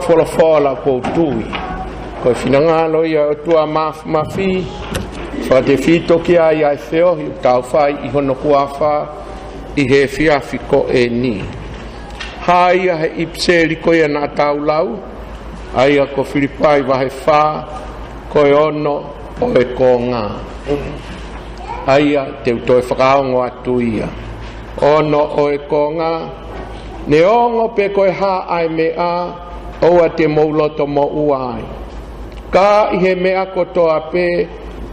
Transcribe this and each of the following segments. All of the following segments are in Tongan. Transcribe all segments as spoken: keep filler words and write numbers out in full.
Folofola ʻoku ou tui ko e finangalo ia ʻo e ʻOtua Mafimafi, fakatefito ki ai ʻa e feohi ʻoku tau fai ʻi hono huafa ʻi he efiafi ko eni. Hā ia he ʻipiseli ko ia naʻa tau lau, ʻa ia ko Filipai vahe fā, ko e ono ʻo e konga. ʻA ia te u toe fakaongo atu ia. Ono ʻo e konga. Neongo pe ko e hā ʻa e meʻa, ʻoua te mou loto moʻua ai. Ka ʻi he meʻa kotoa pē,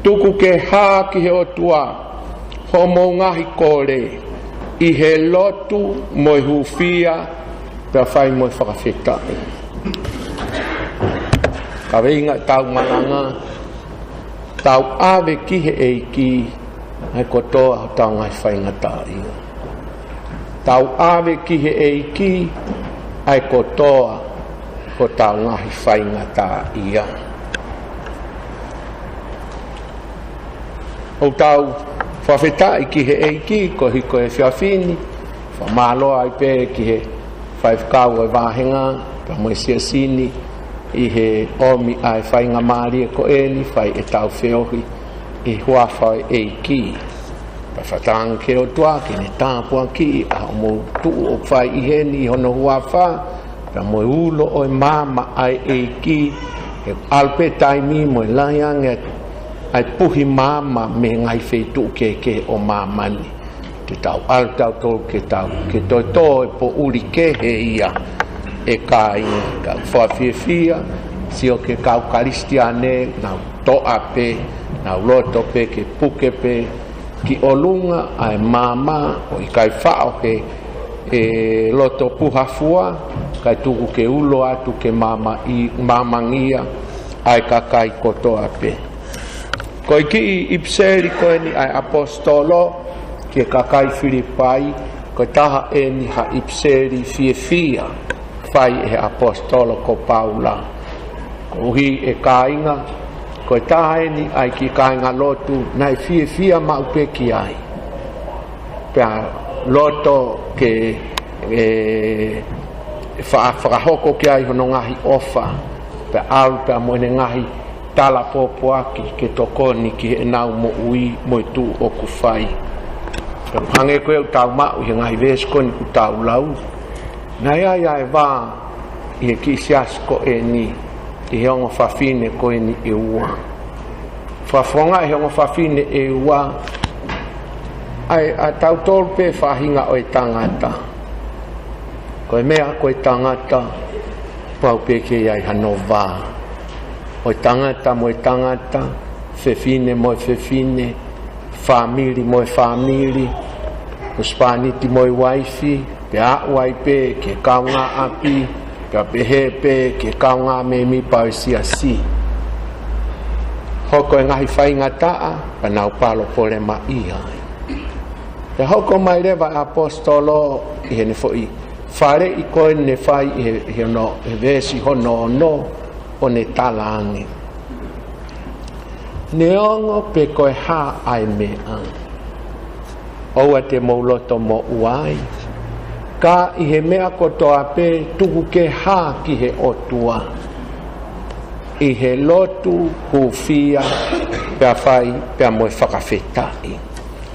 tuku ke hā ki he ʻOtua hoʻomou ngaahi kole ʻi he lotu mo e hūfia, pea fai mo e fakafetaʻi. Kaveinga ʻetau malanga, tau ʻave ki he ʻEiki ʻa e kotoa hotau ngaahi faingataʻaʻia. Tau ʻave ki he ʻEiki ʻa e kotoa hotau ngaahi faingataʻaʻia. ʻOku tau fakafetaʻi ki he ʻEiki koeʻuhi ko e efiafi ni, fakamālō ai pē ki he faifekau ʻo e vāhenga, pea mo e siasi ni, ʻi he ʻomi ʻa e faingamālie ko eni, fai ʻetau feohi ʻi he huafa ʻo e ʻEiki. Pea fakatauange ki he ʻOtua ke ne tāpuakiʻi ʻa hoʻomou tuʻu ʻoku fai ʻi heni ʻi hono huafa, pea mo e ulo ʻo e maama ʻa e ʻEiki, he ʻalu pē taimi mo e lahi ange ʻa e puhi maama mei he ngaahi feituʻu kehekehe ʻo māmani. Te tau ʻalu tautolu ke tau, ke toe tō e poʻuli kehe ia ʻe kāinga. Tau fakafiefia, sio ki he kau Kalisitiane, nau toʻa pē, nau loto pē ke puke pē ki ʻolunga ʻa e maama, ʻo ʻikai faʻo he, ʻe loto puha fua, kae tuku ke ulo atu ke maama ʻi, māmangia ʻa e kakai kotoa pē. Ko e kiʻi ʻipiseli ko eni ʻa e ʻaposetolo ki he kakai Filipai, ko e taha eni ha ʻipiseli fiefia fai ʻe he ʻaposetolo ko Paula. Koeʻuhi ʻe kāinga, ko e taha eni ʻa e kiʻi kāingalotu naʻe fiefia maʻu pē ki ai. Pea loto ke, ʻe, fa-, fakahoko ki ai hono ngaahi ʻofa, pea ʻalu pea mo ʻene ngaahi tala pōpoaki ke tokoni ki heʻenau moʻui mo e tuʻu ʻoku fai. Pea hangē ko ia ʻoku tau maʻu ʻi he ngaahi veesi ko eni ʻoku tau lau, naʻe ʻi ai ʻa e vā ʻi he kiʻi siasi ko eni, ʻi he ongo fafine ko eni ʻe ua. Fakafofongaʻi ʻe he ongo fafine ʻe ua ʻa e, ʻa tautolu pē faʻahinga ʻo e tangata. Ko e meʻa ko e tangata, pau pē ke ʻi ai hano vā. ʻO e tangata mo e tangata, fefine mo e fefine, fāmili mo e fāmili, husepāniti mo e uaifi, pea aʻu ai pē ki he kaungāʻapi, pea pehē pē ki he kaungāmēmipa ʻo e siasi. Hoko e ngaahi faingataʻa, pea nau palopalemaʻia ai. Pea hoko mai leva e ʻaposetolo ʻi heʻene foʻi faleʻi ko eni naʻe fai ʻi he, ʻi he ono, he veesi hono ono, ʻo ne talaange. Neongo pe ko e hā ʻa e meʻa, ʻoua te mou loto moʻua ai. Ka ʻi he meʻa kotoa pē tuku ke hā ki he ʻOtua ʻi he lotu, hūfia, pea fai, pea mo e fakafetaʻi.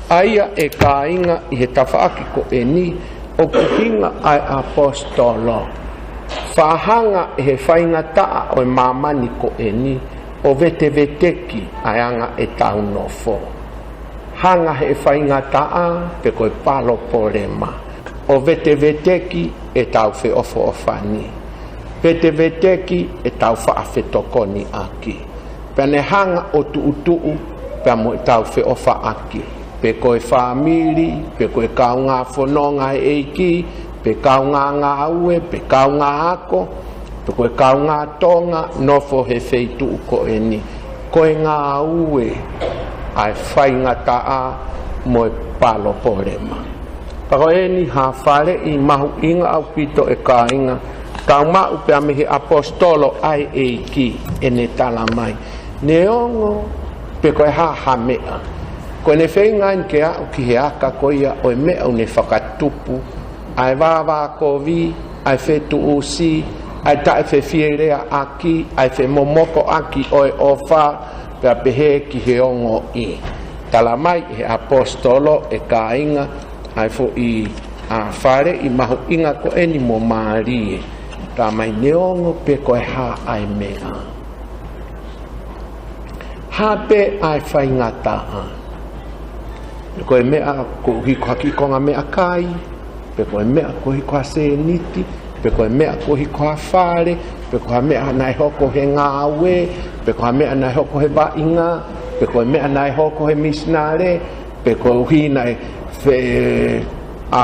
ʻA ia ʻe kāinga ʻi he tafaʻaki ko eni ʻoku ʻuhinga ʻa e ʻaposetolo. Fakahanga ʻe he faingataʻa ʻo e māmani ko eni ʻo veteveteki ʻa e anga ʻetau nofo. Hanga ʻe he faingataʻa pe ko e palopalema ʻo veteveteki ʻetau feʻofoʻofani. Veteveteki ʻetau faʻa fetokoniʻaki. Pea ne hanga ʻo tuʻutuʻu pea mo ʻetau feʻofaʻaki. Pe ko e fāmili, pe ko e kaungā fononga he ʻEiki, pe kaungā ngāue, pe kaungā ako, pe ko e kaungā Tonga, nofo he feituʻu ko eni. Ko e ngāue ʻa e faingataʻa mo e palopalema. Pea ko eni ha faleʻi mahuʻinga ʻaupito ʻe kāinga, tau maʻu pea mei he ʻaposetolo ʻa e ʻEiki ʻene tala mai. Neongo pe ko e hā ha meʻa. Ko ʻene feinga eni ke aʻu ki he aka ko ia ʻo e meʻa ʻoku ne fakatupu, ʻa e vāvākovi, ʻa e fetuʻusi, ʻa e taʻefefieleiaʻaki, ʻa e femomokoʻaki ʻo e ʻofa, pea pehē ki he ongoʻi. Tala mai ʻe he ʻaposetolo, ʻe kāinga, ʻa e foʻi, ʻa, faleʻi mahuʻinga ko eni mo mālie. Tala mai, neongo pe ko e hā ʻa e meʻa. Hā pē ʻa e faingataʻa. Pe ko e meʻa koeʻuhi ko ha kiʻi konga meʻakai, pe ko e meʻa koeʻuhi ko ha sēniti, pe ko e meʻa koeʻuhi ko ha fale, pe ko ha meʻa naʻe hoko he ngāue, pe ko ha meʻa naʻe hoko he vaʻinga, pe ko e meʻa naʻe hoko he misinale, pe koeʻuhi naʻe fe-, ʻa,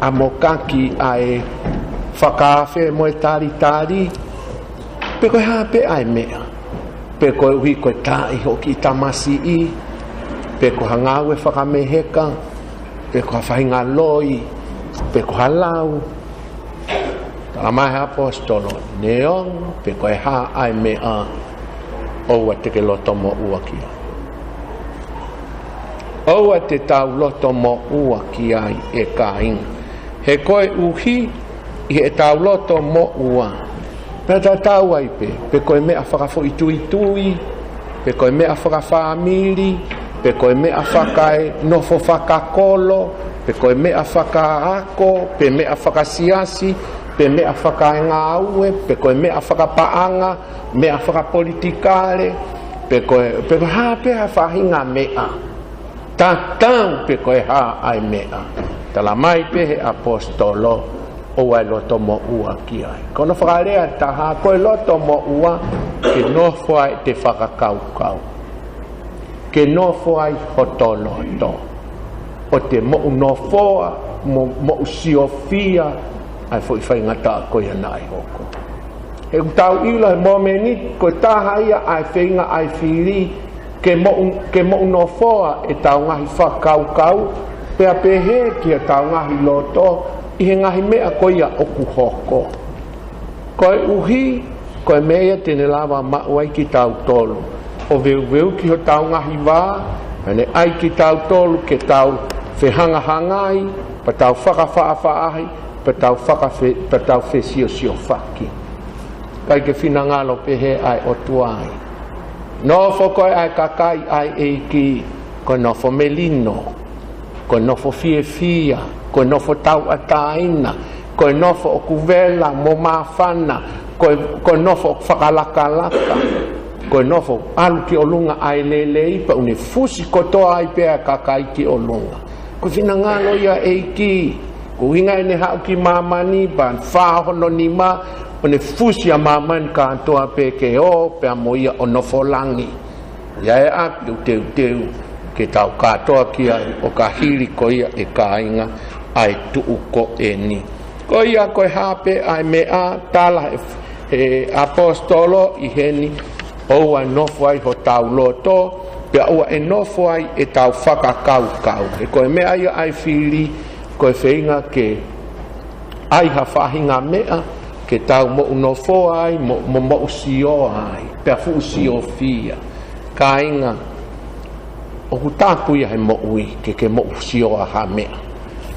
ʻamokaki ʻa e fakaafe mo e talitali, pe ko e hā pē ʻa e meʻa. Pe koeʻuhi ko e taaʻi hoʻo kiʻi tamasiʻi, pe ko ha ngāue fakameheka, pe ko ha faʻahinga loi, pe ko ha lau. Tala mai ʻe he ʻaposetolo, neongo pe ko e hā ʻa e meʻa, ʻoua te ke loto moʻua ki ai. ʻOua te tau loto moʻua ki ai, ʻe kāinga. He koeʻuhi ʻi heʻetau loto moʻua, pea tatau ai pē, pe ko e meʻa fakafoʻituitui, pe ko e meʻa fakafāmili, pe ko e meʻa fakaenofo fakakolo, pe ko e meʻa fakaako, pe meʻa fakasiasi, pe meʻa fakaengāue, pe ko e meʻa fakapaʻanga, meʻa fakapolitikale, pe ko e, pe ko e hā pē ha faʻahinga meʻa. Tatau pe ko e hā ʻa e meʻa. Tala mai pē ʻe he ʻaposetolo, ʻoua ʻe loto moʻua ki ai. Ko hono fakalea ʻe taha, ko e loto moʻua, ke nofo ai ʻete fakakaukau. Ke nofo ai hoto loto. ʻO te moʻunofoa, mo-, moʻusiofia, ʻa e foʻi faingataʻa ko ia naʻe hoko. He ʻoku tau ʻilo he momeniti, ko e taha ia ʻa e feinga ʻa e fili, ke moʻu-, ke moʻunofoa ʻetau ngaahi fakakaukau, pea pehē ki heʻetau ngaahi loto, ʻi he ngaahi meʻa ko ia ʻoku hoko. Koeʻuhi, ko e meʻa ia te ne lava maʻu ai kitautolu, ʻo veuveu ki hotau ngaahi vā, pea ne ʻai kitautolu ke tau fehangahangai, pea tau fakafaʻafaʻahi, pea tau fakafe-, pea tau fesiosiofaki. ʻIkai ke finangalo pehē ʻa e ʻOtua ia. Nofo ko ē ʻa e kakai ʻa e ʻEiki, ko e nofo melino, ko e nofo fiefia, ko e nofo tauʻatāina, ko e nofo ʻoku vela mo māfana, ko e, ko e nofo ʻoku fakalakalaka, ko e nofo ʻalu ki ʻolunga ʻa e lelei, pea ʻoku ne fusi kotoa ai pē ʻa e kakai ki ʻolunga. Ko e finangalo ia ʻa e ʻEiki, ko e ʻuhinga ʻene haʻu ki māmani, pea fā hono nima, ʻo ne fusi ʻa māmani kātoa pē ke ō pea mo ia ʻo nofo langi. ʻI ai ʻa e ʻapi ʻoku teuteu ke tau kātoa ki ai, ʻo ka hili ko ia, ʻe kāinga, ʻa e tuʻu ko eni. Ko ia, ko e hā pē ʻa e meʻa, tala ʻe he, he ʻaposetolo ʻi heni, ʻoua ʻe nofo ai hotau loto, pea ʻoua ʻe nofo ai ʻetau fakakaukau. He ko e meʻa ia ʻa e fili, ko e feinga ke ʻai ha faʻahinga meʻa ke tau moʻunofoa ai, mo, mo, moʻusioa ai, pea fuʻu siofia. Kāinga, ʻoku tapu ia he moʻui, ke ke moʻusioa ha meʻa.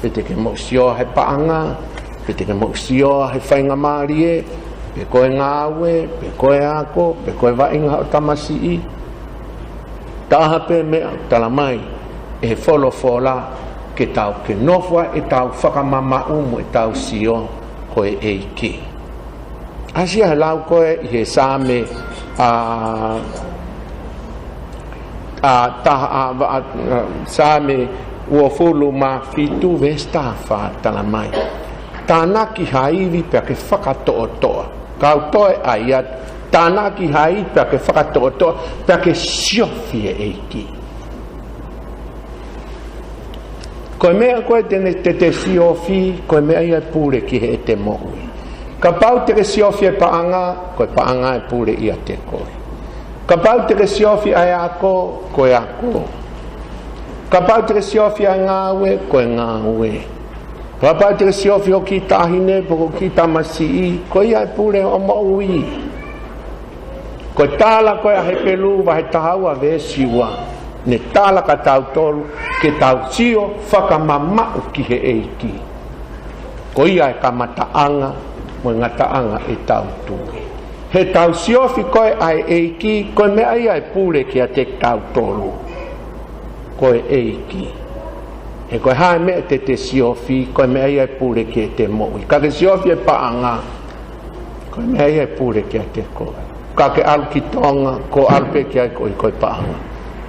Pe te ke moʻusioa he paʻanga, pe te ke moʻusioa he faingamālie, pe ko e ngāue, pe ko e ako, pe ko e vaʻinga hoʻo tamasiʻi. Taha pē meʻa ʻoku tala mai ʻe he folofola, ke tau, ke nofo ai ʻetau fakamamaʻu mo ʻetau sio ko e ʻEiki. ʻAsi ʻa e lau ko ē ʻi he Saame, ʻa, ʻa, taha, ʻa, ʻa, ʻa, Saame uofulu mā fitu veesi taha fā, tala mai: Tānaki ha ivi pea ke fakatoʻotoʻa. Kau toe ʻai atu, tānaki ha ivi pea ke fakatoʻotoʻa, pea ke siofi e ʻEiki. Ko e meʻa ko ē te ne, te te siofi, ko e meʻa ia ʻe pule ki heʻete moʻui. Kapau te ke siofi e paʻanga, ko e paʻanga ʻe pule ʻiate koe. Kapau te ke siofi ʻa e ako, ko e ako. Kapau te ke siofi ʻa e ngāue, ko e ngāue. Kapau te ke siofi hoʻo kiʻi taʻahine, pe ko e kiʻi tamasiʻi, ko ia ʻe pule hoʻo moʻui. Ko e tala ko ē ʻa Hepelū vahe taha ua veesi ua, ne tala kia tautolu ke tau sio fakamamaʻu ki he ʻEiki. Ko ia e kamataʻanga mo e ngataʻanga ʻetau tui. He tau siofi ko ē ʻa e ʻEiki, ko e meʻa ia ʻe pule kiate kitautolu. Ko e ʻEiki. He ko e hā e meʻa te te siofi, ko e meʻa ia ʻe pule ki heʻete moʻui. Ka ke siofi e paʻanga, ko e meʻa ia ʻe pule kiate koe. Ka ke ʻalu ki Tonga, ko e ʻalu pē ki ai koeʻuhi ko e paʻanga.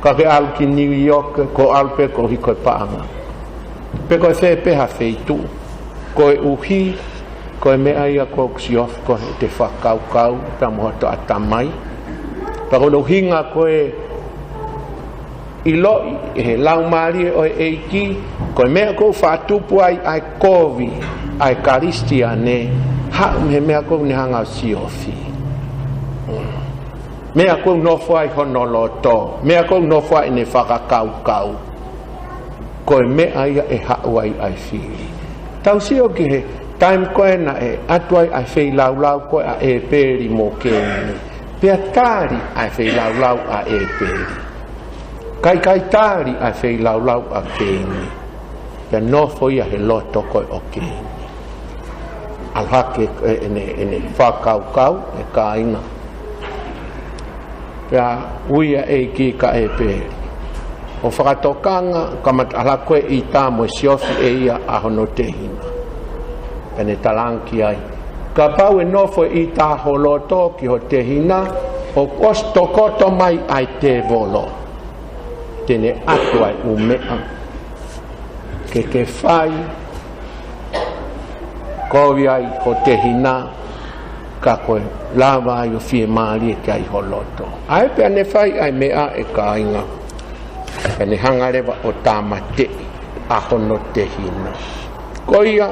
Ka ke ʻalu ki New York, ko e ʻalu pē koeʻuhi ko e paʻanga. Pe ko e fē pē ha feituʻu, koeʻuhi ko e meʻa ia ʻoku siofi ko ē heʻete fakakaukau pea mo hoto ʻatamai. Pea ko hono ʻuhinga ko e ʻiloʻi ʻe he Laumālie ʻo e ʻEiki, ko e meʻa ʻoku fakatupu ai ʻa e kovi ʻa e Kalisitiane, haʻu mei he meʻa ʻoku ne hanga ʻo siofi. Meʻa ʻoku nofo ai hono loto, meʻa ʻoku nofo ai ʻene fakakaukau. Ko e meʻa ia ʻe haʻu ai ʻa e fili. Tau sio ki he taimi ko ē naʻe ʻatu ai ʻa e feilaulau ko ē ʻa ʻĒpeli mo Keini. Pea tali ʻa e feilaulau ʻa ʻĒpeli. Kae ʻikai tali ʻa e feilaulau ʻa Keini. Pea nofo ia he loto ko ē ʻo Keini. ʻAlu hake ʻene, ʻene fakakaukau, ʻe kāinga. Pea ui ʻa e ʻEiki kia ʻĒpeli. ʻO fakatokanga, kamata ʻalu hake ʻo ʻita mo e siofi ʻe ia ʻa hono tehina. Pea ne talaange ki ai, kapau ʻe nofo e ʻita ho loto ki ho tehina, ʻoku ʻosi tokoto mai ʻa e tēvolo. Te ne ʻatu ʻa e ʻū meʻa ke ke fai, kovi ai ho tehina, ka ko e lava ai ʻo fiemālie ki ai ho loto. ʻA ē pea ne fai ʻa e meʻa, ʻe kāinga. Pea ne hanga leva ʻo tāmateʻi ʻa hono tehina. Ko ia,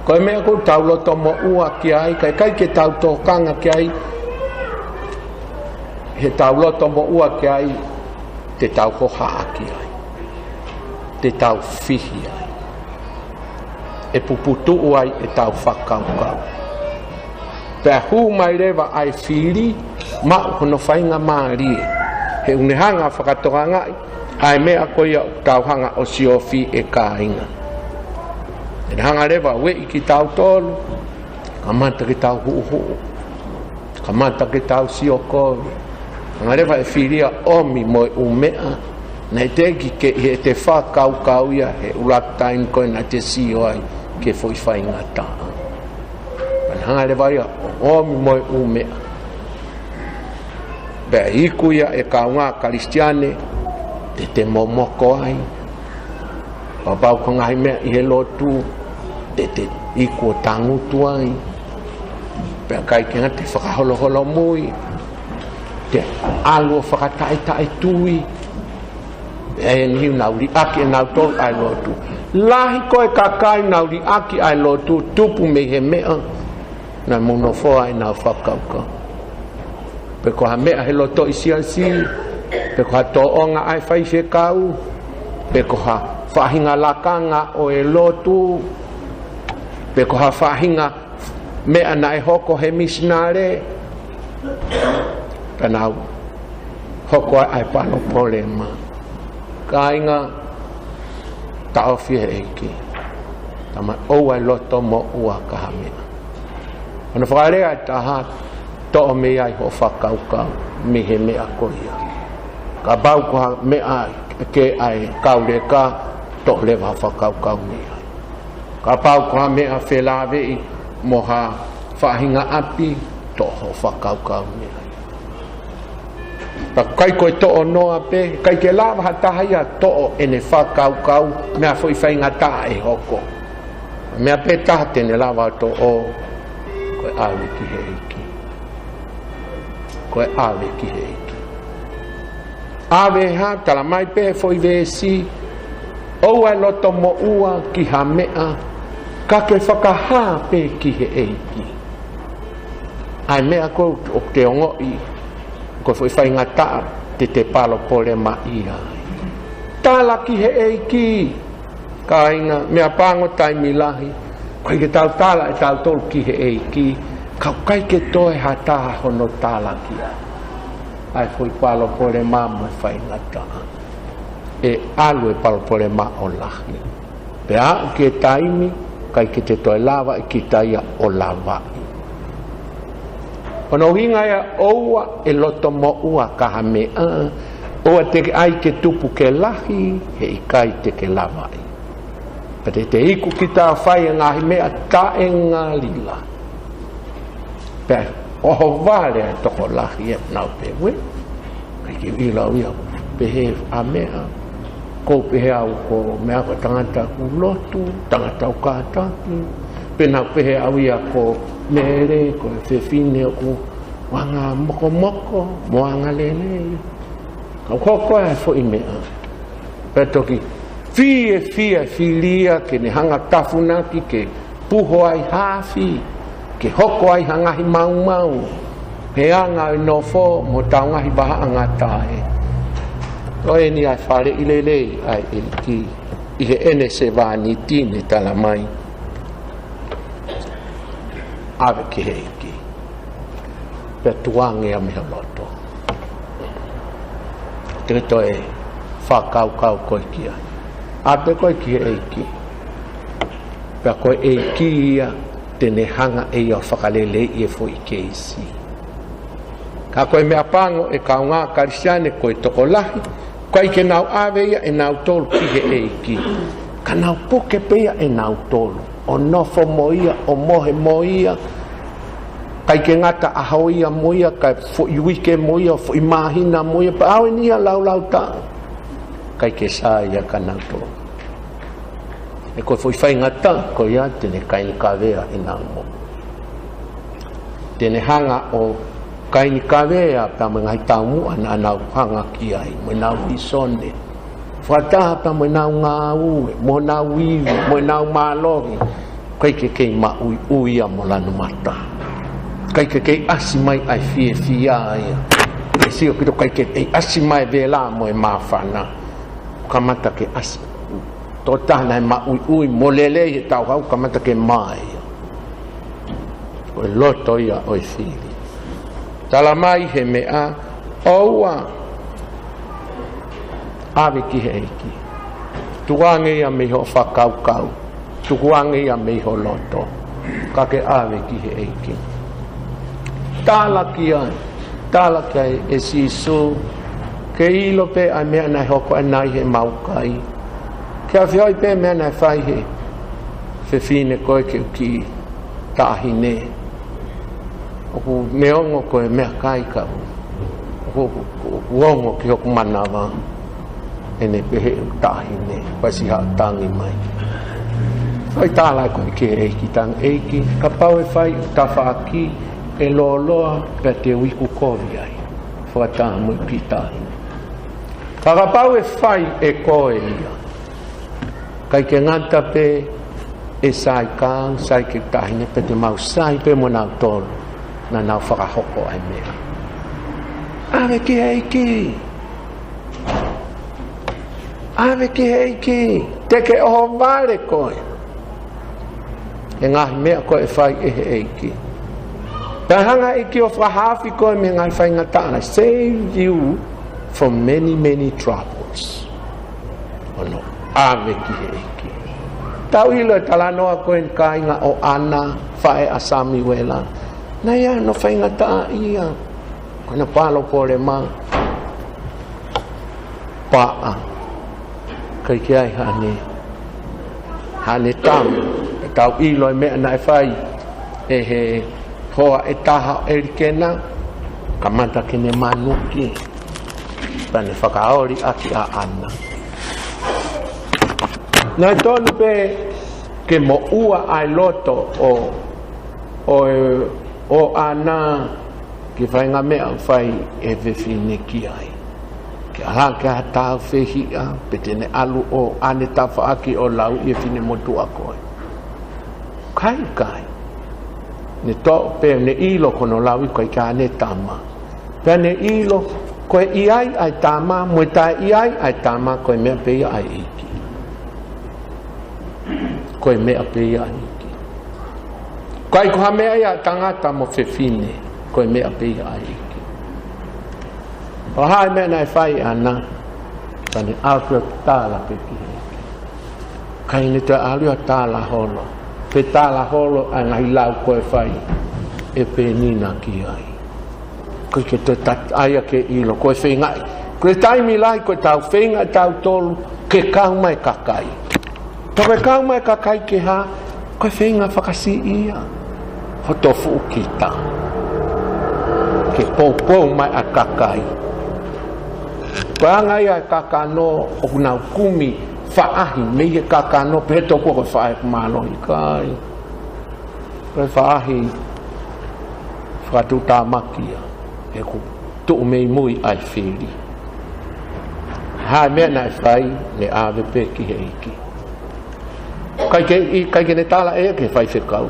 ko e meʻa ʻoku tau loto moʻua ki ai, kae ʻikai ke tau tokanga ki ai, he tau loto moʻua ki ai, te tau hohaʻa ki ai. Te tau fihi ai. ʻE puputuʻu ai ʻetau fakakaukau. Pea hū mai leva ʻa e fili, maʻu hono faingamālie. He ʻoku ne hanga fakatokangaʻi ʻa e meʻa ko ia ʻoku tau hanga ʻo siofi, ʻe kāinga. ʻE ne hanga leva ʻo ueʻi kitautolu, kamata ke tau huʻuhuʻu. Kamata ke tau sio kovi. Hanga leva ʻe fili ʻo ʻomi mo e ʻū meʻa naʻe teʻeki ke ʻi heʻete fakakaukau ia he ʻuluaki taimi ko ē naʻa te sio ai ki he foʻi faingataʻa. Pea ne hanga leva ia ʻo ʻomi mo e ʻū meʻa. Pea iku ia, ʻe kāinga Kalisitiane, te te momoko ai. Kapau ko e ngaahi meʻa ʻi he lotu, te te iku ʻo tangutu ai. Pea ʻikai ke ngata, te fakaholoholomui, te ʻalu ʻo fakataʻetaʻetui. ʻE niʻihi ʻoku nau liʻaki ʻenautolu ʻa e lotu. Lahi ko ē kakai ʻoku nau liʻaki ʻa e lotu, tupu mei he meʻa naʻa mou nofo ai ʻenau fakakaukau. Pe ko ha meʻa he lotoʻi siasi, pe ko ha tōʻonga ʻa e faifekau, pe ko ha faʻahinga lakanga ʻo e lotu, pe ko ha faʻahinga meʻa naʻe hoko he misinale, pea nau hoko ai ʻa e palopalema. Kāinga, taʻofi ʻe he ʻEiki. Tama, ʻoua ʻe loto moʻua ki ha meʻa. Hono fakalea ʻe taha, toʻo mei ai hoʻo fakakaukau mei he meʻa ko ia. Kapau ko ha meʻa kehe ʻa e kau leka, toʻo leva hoʻo fakakaukau mei ai. Kapau ko ha meʻa felāveʻi mo ha faʻahinga ʻapi, toʻo hoʻo fakakaukau mei ai. Pea ʻikai ko e toʻo noa pē, ʻikai ke lava ha taha ia ʻo toʻo ʻene fakakaukau mei ha foʻi faingataʻa ʻe hoko. Meʻa pē taha te ne lava ʻo toʻo, ko e ʻave ki he ʻEiki. Ko e ʻave ki he ʻEiki. ʻAve ha, talamai pē he foʻi veesi, ʻoua ʻe loto moʻua ki ha meʻa, ka ke fakahā pē ki he ʻEiki. ʻA e meʻa ko ē ʻoku te ongoʻi ko e foʻi faingataʻa te te palopalemaʻia ai, tala ki he ʻEiki. Kāinga, meʻapango, taimi lahi ʻoku ʻikai ke tau tala ʻe tautolu ki he ʻEiki, ka ʻoku ʻikai ke toe ha taha hono tala ki ai. ʻA e foʻi palopalema mo e faingataʻa, ʻe ʻalu e palopalema ʻo lahi. Pea aʻu ki he taimi ʻikai ke te toe lavaʻi kita ia ʻo lavaʻi. Ko hono ʻuhinga ia ʻoua ʻe loto moʻua ki ha meʻa, ʻoua te ke ʻai ke tupu ke lahi, he ʻikai te ke lavaʻi. Pea te te iku kita ʻo fai e ngaahi meʻa taʻengalila. Pea ʻohovale ʻa e tokolahi ʻe nau pehē, ʻikai ke u ʻilo au ia, pehē ʻa meʻa, ʻoku ou pehē au ko meʻa ko e tangata ʻoku lotu, tangata ʻoku kātaki, pe nau pehē au ia ko Mele, ko e fefine ʻoku anga mokomoko, mo anga lelei. Ka ʻoku hoko ʻa e foʻi meʻa. Pea toki fiefia e fili ia ke ne hanga tafunaki ke puho ai ha afi, ke hoko ai ha ngaahi maumau, he anga ʻo e nofo mo ʻetau ngaahi vahaʻa ngataʻe. ʻO eni ʻa e faleʻi lelei ʻa e ʻEiki, ʻi heʻene sevāniti ne tala mai, ʻave ki he ʻEiki. Pea tukuange ia mei ho loto. Te ke toe fakakaukau koe ki ai. ʻAve koe ki he ʻEiki. Pea ko e ʻEiki ia te ne hanga ʻe ia ʻo fakaleleiʻi e foʻi keisi. Ka ko e meʻa pango ʻe kaungā Kalisitiane ko e tokolahi, ʻikai ke nau ʻave ia ʻe nautolu ki he ʻEiki. Ka nau puke pē ia ʻe nautolu. ʻO nofo mo ia, ʻo mohe mo ia. ʻIkai ke ngata ʻaho ia mo ia, kae foʻi uike mo ia, foʻi māhina mo ia, pea ʻaho eni ia laulau taʻu. ʻIkai ke sai ia kia nautolu. He ko e foʻi faingataʻa ko ia te ne kaini kavea ʻenau moʻui. Te ne hanga ʻo kaini kavea pea mo e ngaahi taumuʻa naʻa nau hanga ki ai, mo ʻenau visone. Fakataha pea mo ʻenau ngāue, mo ʻenau ivi, mo ʻenau mālohi. ʻIkai ke kei maʻuiʻui ia mo lanu mata. ʻIkai ke kei ʻasi mai ʻa e fiefia ia. Ke sio ki he ʻikai ke kei ʻasi mai e vela mo e māfana. Kamata ke ʻasi. Tokotaha naʻe maʻuiʻui mo lelei he tauhau, kamata ke mae ia. Ko e loto ia ʻo e fili. Tala mai he meʻa, ʻoua, ʻave ki he ʻEiki. Tukuange ia mei hoʻo fakakaukau. Tukuange ia mei ho loto. Ka ke ʻave ki he ʻEiki. Tala ki ai. Tala ki ai ʻe Sīsū. Ke ʻilo pē ʻa e meʻa naʻe hoko ʻanenai he maukai. Ke ʻafioʻi pē meʻa naʻe fai he fefine ko ē ke u kiʻi taʻahine. ʻOku neongo ko e meʻakai ka ʻoku, ʻoku, ʻoku, ʻoku ongo ki hoku manava ʻene pehē ʻoku taʻahine, pasi ha tangi mai. Fai tala ko ē ki he ʻEiki, tangi ʻEiki, kapau ʻe fai ʻeku tafaʻaki ʻe lōloa pea te u iku kovi ai. Fakataha mo e kiʻi taʻahine. Ka kapau ʻe fai ʻe koe ia. ʻIkai ke ngata pē ʻe sai kia au, sai ki he taʻahine pea te mau sai pē mo nautolu. Naʻa nau fakahoko ʻa e meʻa. ʻAve ki he ʻEiki. ʻAve ki he ʻEiki. Te ke ʻohovale koe. ʻE ngaahi meʻa ko ē ʻe fai ʻe he ʻEiki. Pea hanga ʻEiki ʻo fakahaofi koe mei he ngaahi faingataʻa. Save you from many, many troubles. ʻO nau ʻave ki he ʻEiki. Tau ʻilo e talanoa ko eni kāinga ʻo ʻAna, faʻē ʻa Samiuela. Naʻe ʻi ai hono faingataʻaʻia. Ko ʻena palopalema. Paʻa. ʻIkai ke ʻi ai haʻane, haʻane tama. ʻE tau ʻilo e meʻa naʻe fai ʻe he hoa ʻe taha ʻElikena. Kamata ke ne manuki. Pea ne fakaoli ʻaki ʻa ʻAna. Naʻe tonu pē ke moʻua ʻa e loto ʻo, ʻo, ʻo ʻAna ki he faʻahinga meʻa ʻoku fai ʻe he fefine ki ai. Ke ʻalu hake ha tāufehiʻa, pe te ne ʻalu ʻo ʻane tafaʻaki ʻo lauʻi e finemotuʻa ko ē. ʻIkai, ʻikai. Ne toʻo pē, ne ʻilo ko hono lauʻi ko ē ki haʻane tama. Pea ne ʻilo, ko e ʻi ai ʻa e tama, mo e taʻe ʻi ai ʻa e tama, ko e meʻa pē ia ʻa e ʻEiki. Ko e meʻa pē ia ʻa e ʻEiki. ʻIkai ko ha meʻa ia ʻa e tangata mo fefine, ko e meʻa pē ia ʻa e ʻEiki. ʻO hā e meʻa naʻe fai ʻe ʻAna, ka ne ʻalu ʻo tala pē ki he ʻEiki. ʻIkai ne toe ʻalu ia ʻo tala holo. Pe tala holo ʻa e ngaahi lau ko ē ʻe fai ʻe Penina ki ai. ʻOku ʻikai ke toe tat-, ʻai ia ke ʻilo, ko e feingaʻi. Ko e taimi lahi ko ʻetau feinga ʻe tautolu ke kau mai e kakai. Tau ke kau mai e kakai ke hā, ko e feinga fakasiʻi ia hoto fuʻu kita. Ke poupou mai ʻa e kakai. Ko e anga ia ʻa e kakano ʻoku nau kumi faʻahi mei he kakano pē he tokua ko e faʻahi ʻoku mālohi kai. Ko e faʻahi fakatuʻutāmaki ia, he ʻoku tuʻu mei mui ʻa e fili. Hā e meʻa naʻe fai, ne ʻave pē ki he ʻEiki. ʻIkai ke, ʻikai ke ne tala ʻe ia ki he faifekau.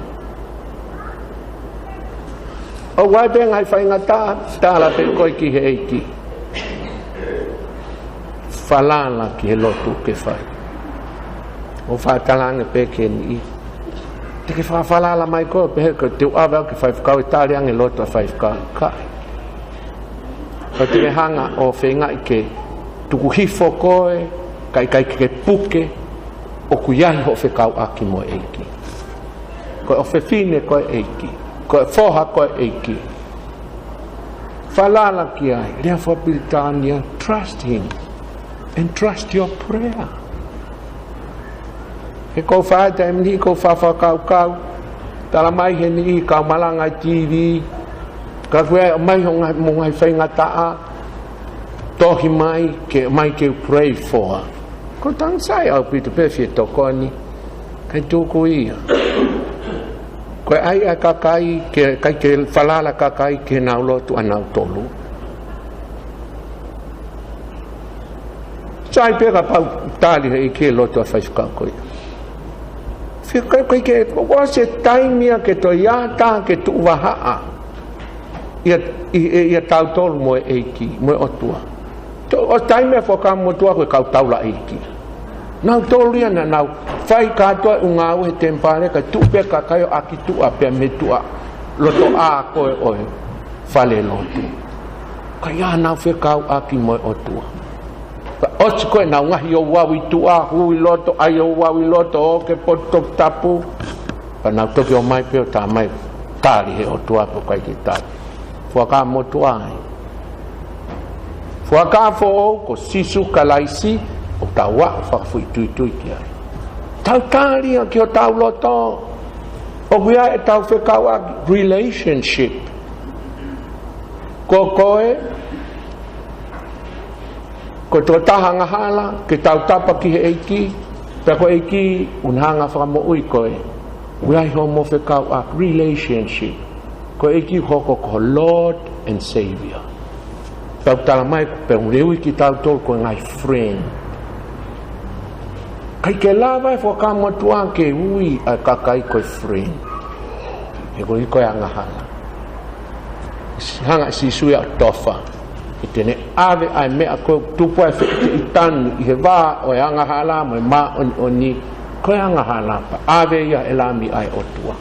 ʻOku ʻi ai pē ngaahi faingataʻa, tala pē koe ki he ʻEiki. Falala ki he lotu ke fai. ʻO fakatala ange pē ki he niʻihi. Te ke fakafalala mai koe, pehē ko ʻete ʻave au ki he faifekau ʻe tali ange e lotu ʻa e faifekau. ʻIkai. Ko ʻete hanga ʻo feingaʻi ke tuku hifo koe, kae ʻikai ke ke puke, ʻoku ʻi ai hoʻo fekauʻaki mo e ʻEiki. Ko e ʻofefine ko e ʻEiki. Ko e foha ko e ʻEiki. Falala ki ai, lea faka-Pilitānia, trust him and trust your prayer. He ʻoku ou fai taimi niʻihi ʻoku ou fakakaukau, tala mai he niʻihi kau malanga ʻi he T V, ka ko e ʻomai hoʻo ngaahi, mo e ngaahi faingataʻa, tohi mai, ke ʻomai ke u pray for. ʻOku ou tangi sai ʻaupito pē fie tokoni, ʻikai tuku ia. Ko e ʻai ʻa e kakai, ke, ʻikai ke falala e kakai ki heʻenau lotu ʻanautolu. Sai pē kapau ʻe tali ʻe he ʻEiki e lotu ʻa e faifekau ko ia. Fie kai kai ke, ʻoku ʻosi e taimi ia ke toe ʻi ai ha taha ke tuʻu vahaʻa ʻia, ʻi, ʻi, ʻia tautolu mo e ʻEiki, mo e ʻOtua. Toe ʻosi e taimi ia ʻo e Fuakava Motuʻa ko e kau taulaʻeiki. Nautolu ia naʻa nau fai kātoa e ʻū ngāue he temipale kae tuʻu pē e kakai ʻo ʻaki tuʻa pē mei tuʻa lotoʻā ko ē ʻo e falelotu. Ka ʻi ai haʻanau fekauʻaki mo e ʻOtua. Pea ʻosi ko ē ʻenau ngaahi ouau ʻi tuʻa, hū ʻi loto, ʻai ouau ʻi loto, ō ki he potu toputapu. Pea nau toki ō mai pē ʻo tā mai, tali ʻe he ʻOtua pe ʻikai ke tali. Fuakava Motuʻa ē. Fuakava Foʻou ko Sīsū Kalaisi, ʻoku tau aʻu fakafoʻituitui ki ai. Tau tali ia ki hotau loto, ʻoku ʻi ai ʻetau fekauʻaki relationship. Ko koe, ko e tokotaha angahala, ke tautapa ki he ʻEiki, pea ko e ʻEiki ʻoku ne hanga ʻo fakamoʻui koe. ʻOku ʻi ai hoʻomo fekauʻaki relationship. Ko e ʻEiki ʻoku hoko ko ho Lord and Savior. Pea ʻoku tala mai, pea ʻoku ne ui kitautolu ko e ngaahi friend. ʻIkai ke lava e Fuakava Motuʻa ke ui ʻa e kakai ko e friend. He ko e, ko e angahala. Hanga ʻe Sīsū ia ʻo tofa. He te ne ʻave ʻa e meʻa ko ē ʻoku tupu ai e feʻiteʻitanu ʻi he vā ʻo e angahala mo e māʻoniʻoni, ko e angahala, pea ʻave ia ʻe he Lami ʻa e ʻOtua.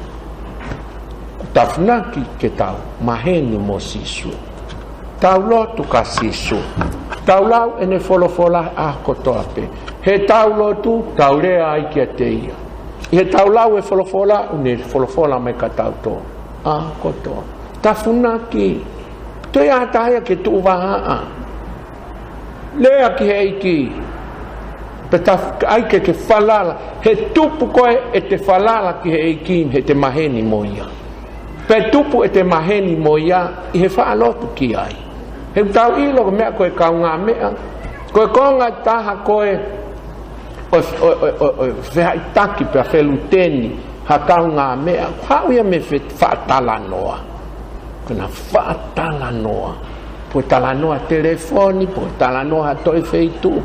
Tafunaki ke tau maheni mo Sīsū. Tau lotu kia Sīsū. Tau lau ʻene folofola he ʻaho kotoa pē. Heʻetau lotu, tau lea ai kiate ia. ʻI heʻetau lau e folofola, ʻoku ne folofola mai kia tautolu ʻaho kotoa. Tafunaki. Toe ʻi ai ha taha ia ke tuʻu vahaʻa. Lea ki he ʻEiki. Pea tau ʻai ke ke falala. He tupu ko ē ʻete falala ki he ʻEiki, heʻete maheni mo ia. Pea tupu ʻete maheni mo ia ʻi he faʻa lotu ki ai. He ʻoku tau ʻilo ko e meʻa ko e kaungāmeʻa, ko e konga taha ko ē ʻo, ʻo, ʻo, ʻo, ʻo fehaʻitaki pea feluteni ha kaungāmeʻa, haʻu ia mei he faʻa talanoa. Ko ʻena faʻa talanoa. Ko e talanoa telefoni, ko e talanoa ha toe feituʻu.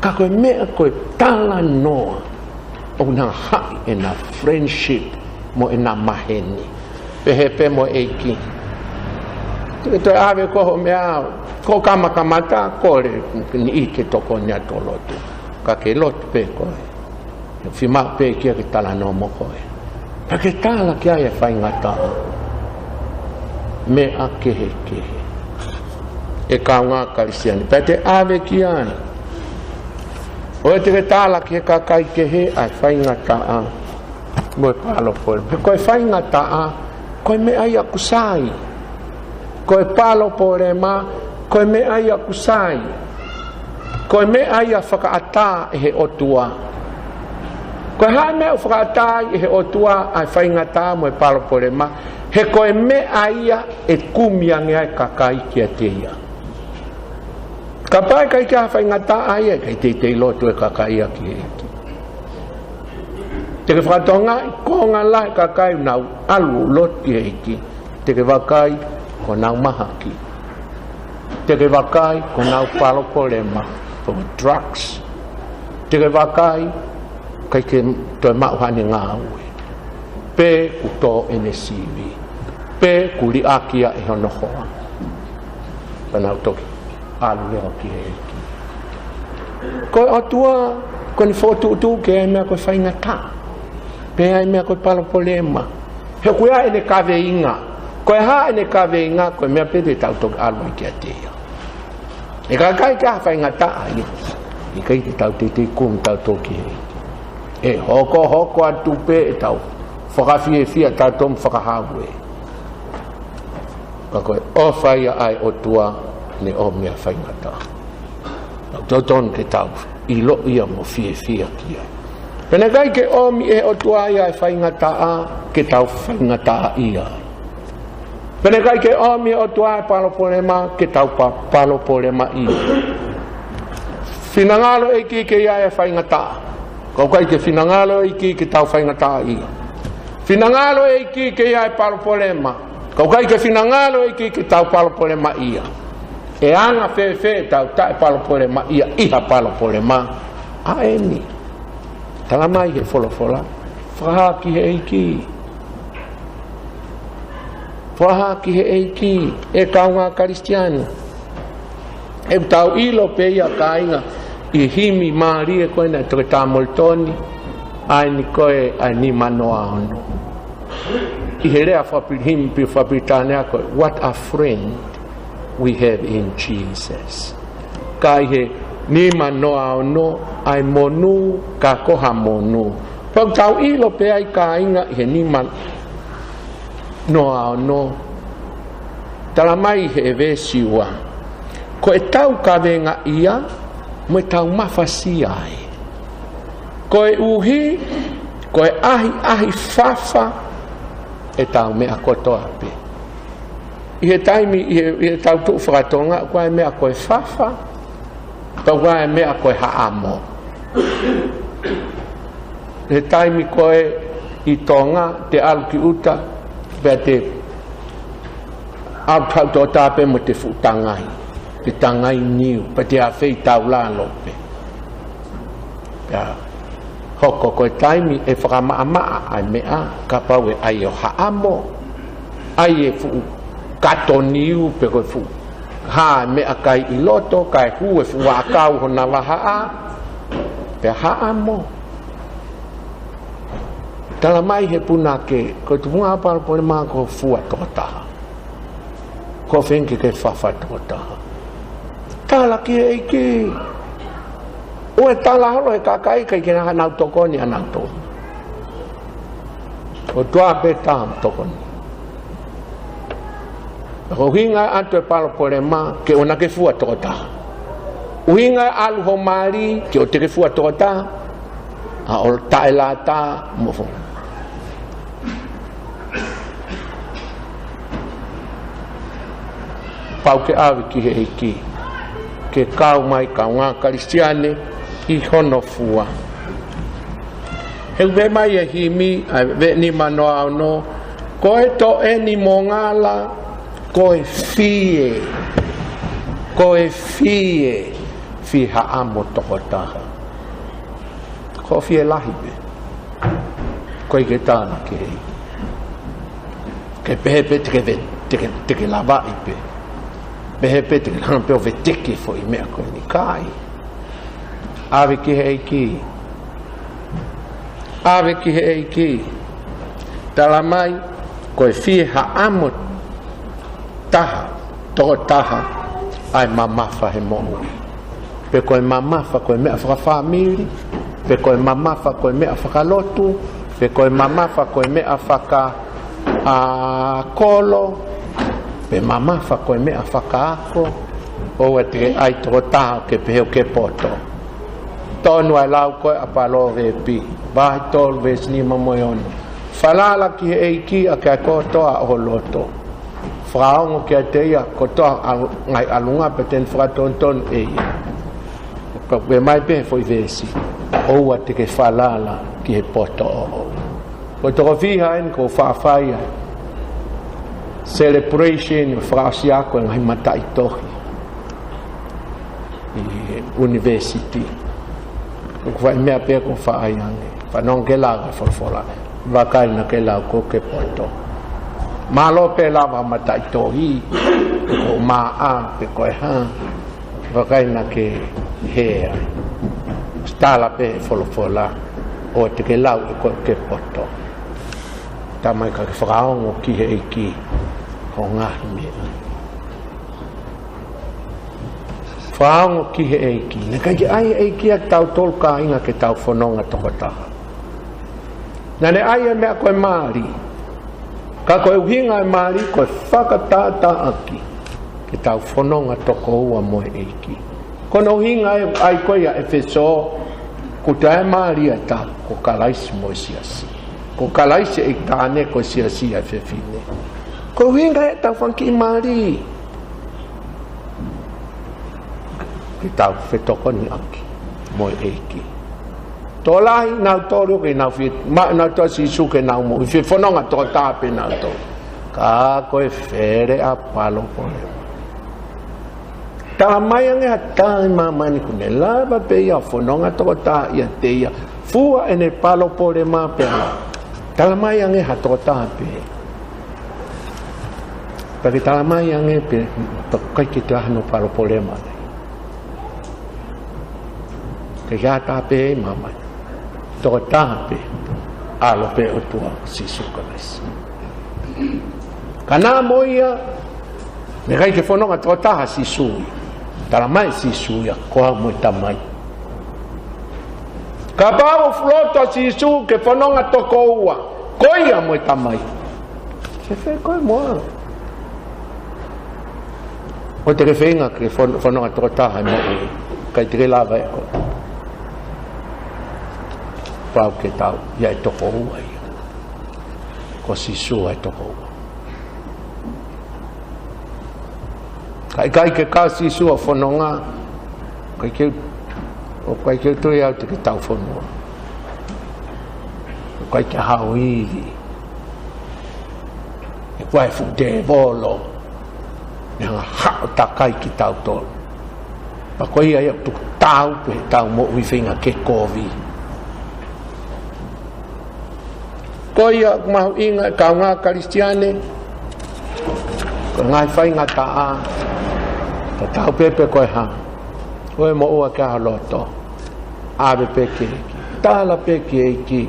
Ka ko e meʻa ko e talanoa, ʻoku ne haʻi ʻena friendship mo ʻena maheni. Pehē pē mo e ʻEiki. Te ke toe ʻave ko hoʻo meʻa, ko e kamakamata, kole niʻihi ke tokoni atu ʻo lotu. Ka ke lotu pē koe. Fiemaʻu pē ke ke talanoa mo koe. Pea ke tala ki ai e faingataʻa. Meʻa kehekehe. ʻE kaungā Kalisitiane. Pea te ʻave ki ai. ʻOua te ke tala ki he kakai kehe ʻa e faingataʻa. mo e palopalema. Ko e faingataʻa, ko e meʻa ia ʻoku sai. Ko e palopalema, ko e meʻa ia ʻoku sai. Ko e meʻa ia fakaʻatā ʻe he ʻOtua. Ko e hā e meʻa ʻoku fakaʻatā ai ʻe he ʻOtua ʻa e faingataʻa mo e palopalema? He ko e meʻa ia ʻe kumi ange ai e kakai kiate ia. Kapau ʻe ʻikai ke ʻi ai ha faingataʻa ia, ʻe ʻikai teitei lotu e kakai ia ki he ʻEiki. Te ke fakatokangaʻi konga lahi e kakai ʻoku nau ʻalu ʻo lotu ki he ʻEiki, te ke vakai ko ʻenau mahaki. Te ke vakai ko ʻenau palopalema, ko e drugs. Te ke vakai ʻikai ke toe maʻu haʻane ngāue. Pe kuo tō ʻene sivi. Pe kuo liʻaki ia ʻe hono hoa. Pea nau toki ʻalu leva ki he ʻEiki. Ko e ʻOtua, ko ʻene fokotuʻutuʻu ke ʻi ai e meʻa ko e faingataʻa. Pea ʻi ai e meʻa ko e palopalema. He ʻoku ʻi ai ʻene kaveinga. Ko e hā ʻene kaveinga? Ko e meʻa pē te tau toki ʻalu ai kiate ia. ʻE kakai ka faingataʻa ia. ʻIkai ke tau teitei kumi tautolu ki he ʻEiki. ʻE hokohoko atu pē ʻetau fakafiefia tautolu mo fakahau ē. Ka ko e ʻofa ia ʻa e ʻOtua naʻe ʻomi ʻa e faingataʻa. Totonu ke tau ʻilo ia mo fiefia ki ai. Pea naʻe ʻikai ke ʻomi ʻe he ʻOtua ia e faingataʻa ke tau faingataʻaʻia. Pea naʻe ʻikai ke ʻomi ʻe he ʻOtua e palopalema ke tau pa-, palopalemaʻia. Finangalo e ʻEiki ke ʻi ai e faingataʻa. Ka ʻoku ʻikai ke finangalo e ʻEiki ke tau faingataʻaʻia. Finangalo e ʻEiki ke ʻi ai e palopalema. Ka ʻoku ʻikai ke finangalo e ʻEiki ke tau palopalemaʻia. ʻE anga fēfē ʻetau taʻepalopalemaʻia ʻi ha palopalema? ʻA eni. Tala mai he folofola. Fakahā ki he ʻEiki. Fakahā ki he ʻEiki, ʻe kāinga Kalisitiane. ʻOku tau ʻilo pē ia kāinga ʻi he himi mālie ko ena ʻa e Toketā Molitoni, ʻa eni ko e, ʻa e nima noa ono. ʻI he lea fakapi-, himi pi-, fakapilitānia ko e, "What a friend we have in Jesus." Ka ʻi he nima noa ono, ʻa e monū, ka ko ha monū. Pea ʻoku tau ʻilo pē ai kāinga ʻi he nima noa ono. Tala mai he veesi ua. Ko ʻetau kavengaʻia, mo ʻetau mafasia ai. Koeʻuhi, ko e ʻahiʻahi fafa ʻetau meʻa kotoa pē. ʻI he taimi, ʻi he, ʻi he tau tuʻu fakatonga, ko e meʻa ko e fafa, pea ko e meʻa ko e haʻamo. ʻI he taimi ko ē ʻi Tonga, te ʻalu ki ʻuta, pea te ʻalu tau tō tā pē mo te fuʻu tangai, te tangai niu, pea te afei tau lalo pē. Pea hoko ko e taimi ʻe fakamaʻamaʻa ʻa e meʻa, kapau ʻe ʻai ʻo haʻamo, ʻai e fuʻu kato niu pe ko e fuʻu hā e meʻakai ʻi loto, kae hū e fuʻu vaʻakau hona vahaʻa, pea haʻamo. Tala mai he punake, ko e tupunga palopalema ko e fua tokotaha. Ko e feinga ke fafa tokotaha. Tala ki he ʻEiki. ʻOua ʻe tala holo he kakai ʻikai ke nau tokoni ʻa nautolu. ʻOtua pē taha ʻoku tokoni. Ko e ʻuhinga ʻatu e palopalema ke ʻoua naʻa ke fua tokotaha. ʻUhinga ʻalu ho mali ke ʻoua te ke fua tokotaha. ʻA ʻo taʻelata mo fo. Pau ke ʻave ki he ʻEiki, ke kau mai kāinga Kalisitiane ʻi hono fua. He ʻoku pehē mai e himi, ʻa e veesi nima noa ono, ko e toʻeni mo ngala, ko e fie, ko e fie, fie haʻamo tokotaha. Ko e fie lahi pē. Ko e ke tana ke hei. Ke pehē pē te ke ve-, te ke, te ke lavaʻi pē. Pehē pē te ke langa pē ʻo veteki foʻi meʻa ko eni, ʻikai. ʻAve ki he ʻEiki. ʻAve ki he ʻEiki. Tala mai, ko e fie haʻamo taha, tokotaha, ʻa e mamafa he moʻui. Pe ko e mamafa ko e meʻa fakafāmili, pe ko e mamafa ko e meʻa fakalotu, Pe ko e mamafa ko e meʻa fakaakolo, pe mamafa ko e meʻa fakaako, ʻoua te ke ʻai tokotaha ke pehē ʻoku ke poto. Tonu ai e lau ko ē ʻa Palōvepi, vahe tolu veesi nima mo e ono. Falala ki he ʻEiki ʻaki ʻa e kotoa ʻo ho loto. Fakaongo kiate ia kotoa ʻa e ngaahi ʻalunga pea te ne fakatonutonu ʻe ia. Ka ʻoku pehē mai pē foʻi veesi, ʻoua te ke falala ki he poto ʻoʻou. Ko e toko fiha eni kuo u faʻa fai ai e celebration ʻo e fakaʻosi ako e ngaahi mataʻitohi ʻi he university. ʻOku fai meʻa pē ko e fai ange. Fanongo ke lau e folofola. Vakai naʻa ke lau ʻoku ke poto. Mālō pē lava mataʻitohi, pe ko e maʻa, pe ko e hā. Vakai naʻa ke hē ai. Tala pē he folofola, ʻoua te ke lau ʻe koe ʻoku ke poto. Talamai ka ke fakaongo ki he ʻEiki ho ngaahi meʻa. Fakaongo ki he ʻEiki. Naʻe ʻikai ke ʻai ʻe he ʻEiki ʻa kitautolu kāinga ke tau fononga tokotaha. Naʻa ne ʻai e meʻa ko e mali. Ka ko e ʻuhinga e mali ko e fakatātāʻaki ke tau fononga tokoua mo e ʻEiki. Ko hono ʻuhinga e ʻai ko ia ʻEfesō, ko e taha e mali ʻe taha, ko Kalaisi mo e siasi. Ko Kalaisi e ʻitāne, ko e siasi ʻa e fefine. Ko e ʻuhinga e tau fanga kiʻi mali. Ke tau fetokoniʻaki mo e ʻEiki. Tokolahi nautolu ke nau fie, ma, nautolu Sīsū ke nau moʻui, fie fononga tokotaha pē nautolu. Ka ko e fele ʻa palopalema. Talamai ange ha taha ʻi māmani ʻoku ne lava pē ia ʻo fononga tokotaha ʻiate ia. Fua ʻene palopalema pē. Talamai ange ha tokotaha pē. Pea ke talamai ange pē, pea ʻikai ke toe ʻi ai hano palopalema. Ke ʻi ai ha taha pē ʻi māmani. Tokotaha pē. ʻAlo pē ʻOtua Sīsū Kalaisi. Ka naʻa mo ia, naʻe ʻikai ke fononga tokotaha Sīsū ia. Talamai Sīsū ia, ko au mo e Tamai. Kapau ʻoku loto ʻa Sīsū ke fononga tokoua, ko ia mo e Tamai. Fēfē koe mo au? ʻOua te ke feinga ke fon-, fononga tokotaha ʻi he moʻui. ʻIkai te ke lava ʻe koe. Pau ke tau, ʻi ai e tokoua ia. Ko Sīsū ʻa e tokoua. Ka ʻikai ke kau Sīsū ʻo fononga, ʻikai ke, ʻoku ʻikai ke u tui au te ke tau fonua. ʻOku ʻikai ke hao ivi. ʻOku ʻi ai e fuʻu tēvolo. Ne hanga ʻo haʻo takai kitautolu. Pea ko ia ia ʻoku tuku taau pē ʻetau moʻui feinga ke kovi. Ko ia ʻoku mahuʻinga e kaungā Kalisitiane, ko e ngaahi faingataʻa, tatau pē pe ko e hā, ko e moʻua ki ho loto, ʻave pē ki he ʻEiki, tala pē ki he ʻEiki,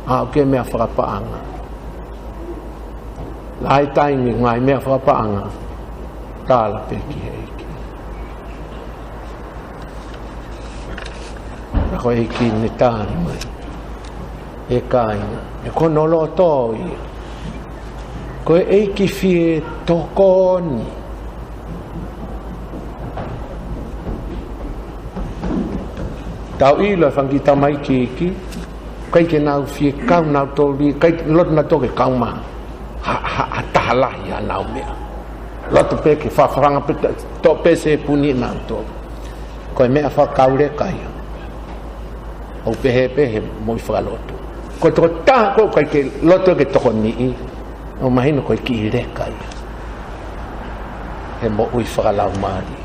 ʻa ʻoku ke meʻa fakapaʻanga. Lahi taimi ngaahi meʻa fakapaʻanga, tala pē ki he ʻEiki. Ka ko e ʻEiki ne tali mai. ʻE kāinga, ʻe ko hono loto ia. Ko e ʻEiki fie tokoni. Tau ʻilo e fanga kiʻi tamaiki iiki, ʻikai ke nau fie kau nautolu, ʻikai loto nautolu ke kau mai ha, ha, ha taha lahi ʻa ʻenau meʻa. Loto pē ke fafaranga pē to, to pē sepuni nautolu. Ko e meʻa fakakauleka ia. ʻOku pehē pē he moʻui fakalotu. Ko e tokotaha ʻoku ʻikai ke loto ke tokoniʻi, ʻoku mahino ko e kiʻi leka ia. He moʻui fakalaumālie.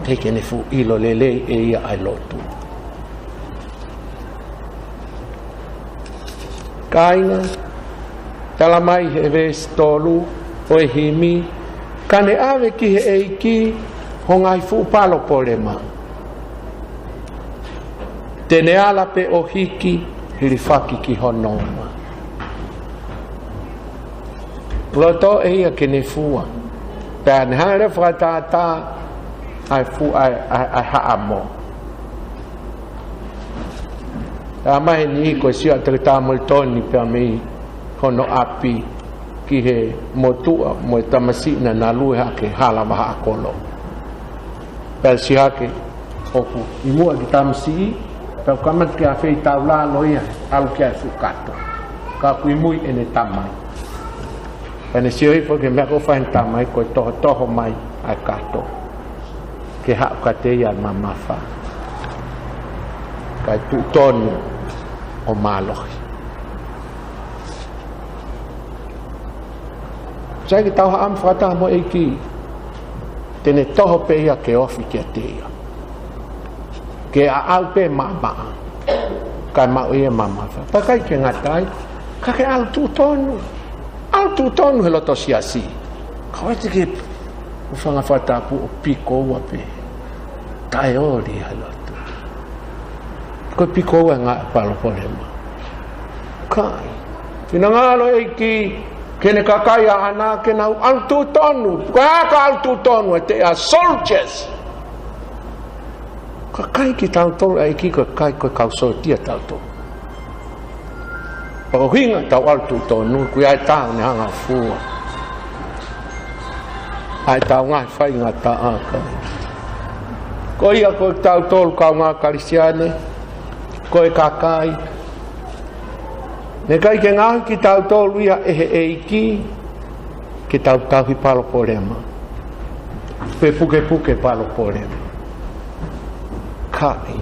Teʻeki ke ne fuʻu ʻilo lelei ʻe ia ʻa e lotu. Kāinga, talamai he veesi tolu ʻo e himi, ka ne ʻave ki he ʻEiki ho ngaahi fuʻu palopalema. Te ne ala pē ʻo hiki hilifaki ki hono uma. Loto ʻe ia ke ne fua. Pea ne hanga leva fakatātā ʻa e fu-, ʻa e, ʻa e, ʻa e haʻamo. Talamai ʻe he niʻihi ko e sio ʻa Toketā Molitoni pea mei hono ʻapi ki he motuʻa mo e tamasiʻi naʻa na lue hake hala vahaʻa kolo. Pea sio hake ʻoku ʻi muʻa e kiʻi tamasiʻi, pea ʻoku kamata ke afei taulalo ia, ʻalu ki ai e fuʻu kato. Ka ʻoku ʻi mui ʻene tamai. Pea ne sio hifo ki he meʻa ko ē ʻoku fai ʻe he tamai, ko e tohotoho mai ʻa e kato ke haʻu kiate ia e mamafa, kae tuʻu tonu ʻo mālohi. Sai ke tau haʻamu fakataha mo e ʻEiki, te ne toho pē ia ke ofi kiate ia, ke ʻaʻau pē maʻamaʻa, kae maʻu ia e mamafa. Pea ʻikai ke ngata ai, ka ke ʻalu tuʻu tonu. ʻAlu tuʻu tonu he loto siasi. Ka ʻoua te ke hūfanga he fakatapu ʻo piko ua pē, taʻeoli ia he loto. Ko e piko ua e ngaahi palopalema. Ka finangalo e ʻEiki ke ne kakai ʻaʻana ke nau ʻalu tuʻu tonu. Ko e hā ka ʻalu tuʻu tonu? They are soldiers. Kakai kitautolu ʻa e ʻEiki, ko e kakai, ko e kau sōtia tautolu. Pea ko e ʻuhinga ʻetau ʻalu tuʻu tonu, ʻoku ʻi ai e taha ʻoku ne hanga ʻo fua ʻa ʻetau ngaahi faingataʻa. Ko ia ko kitautolu kaungā Kalisitiane, ko e kakai, naʻe ʻikai ke ngaohi kitautolu ia ʻe he ʻEiki ke tau tauhi palopalema pe pukepuke palopalema. Ka ʻi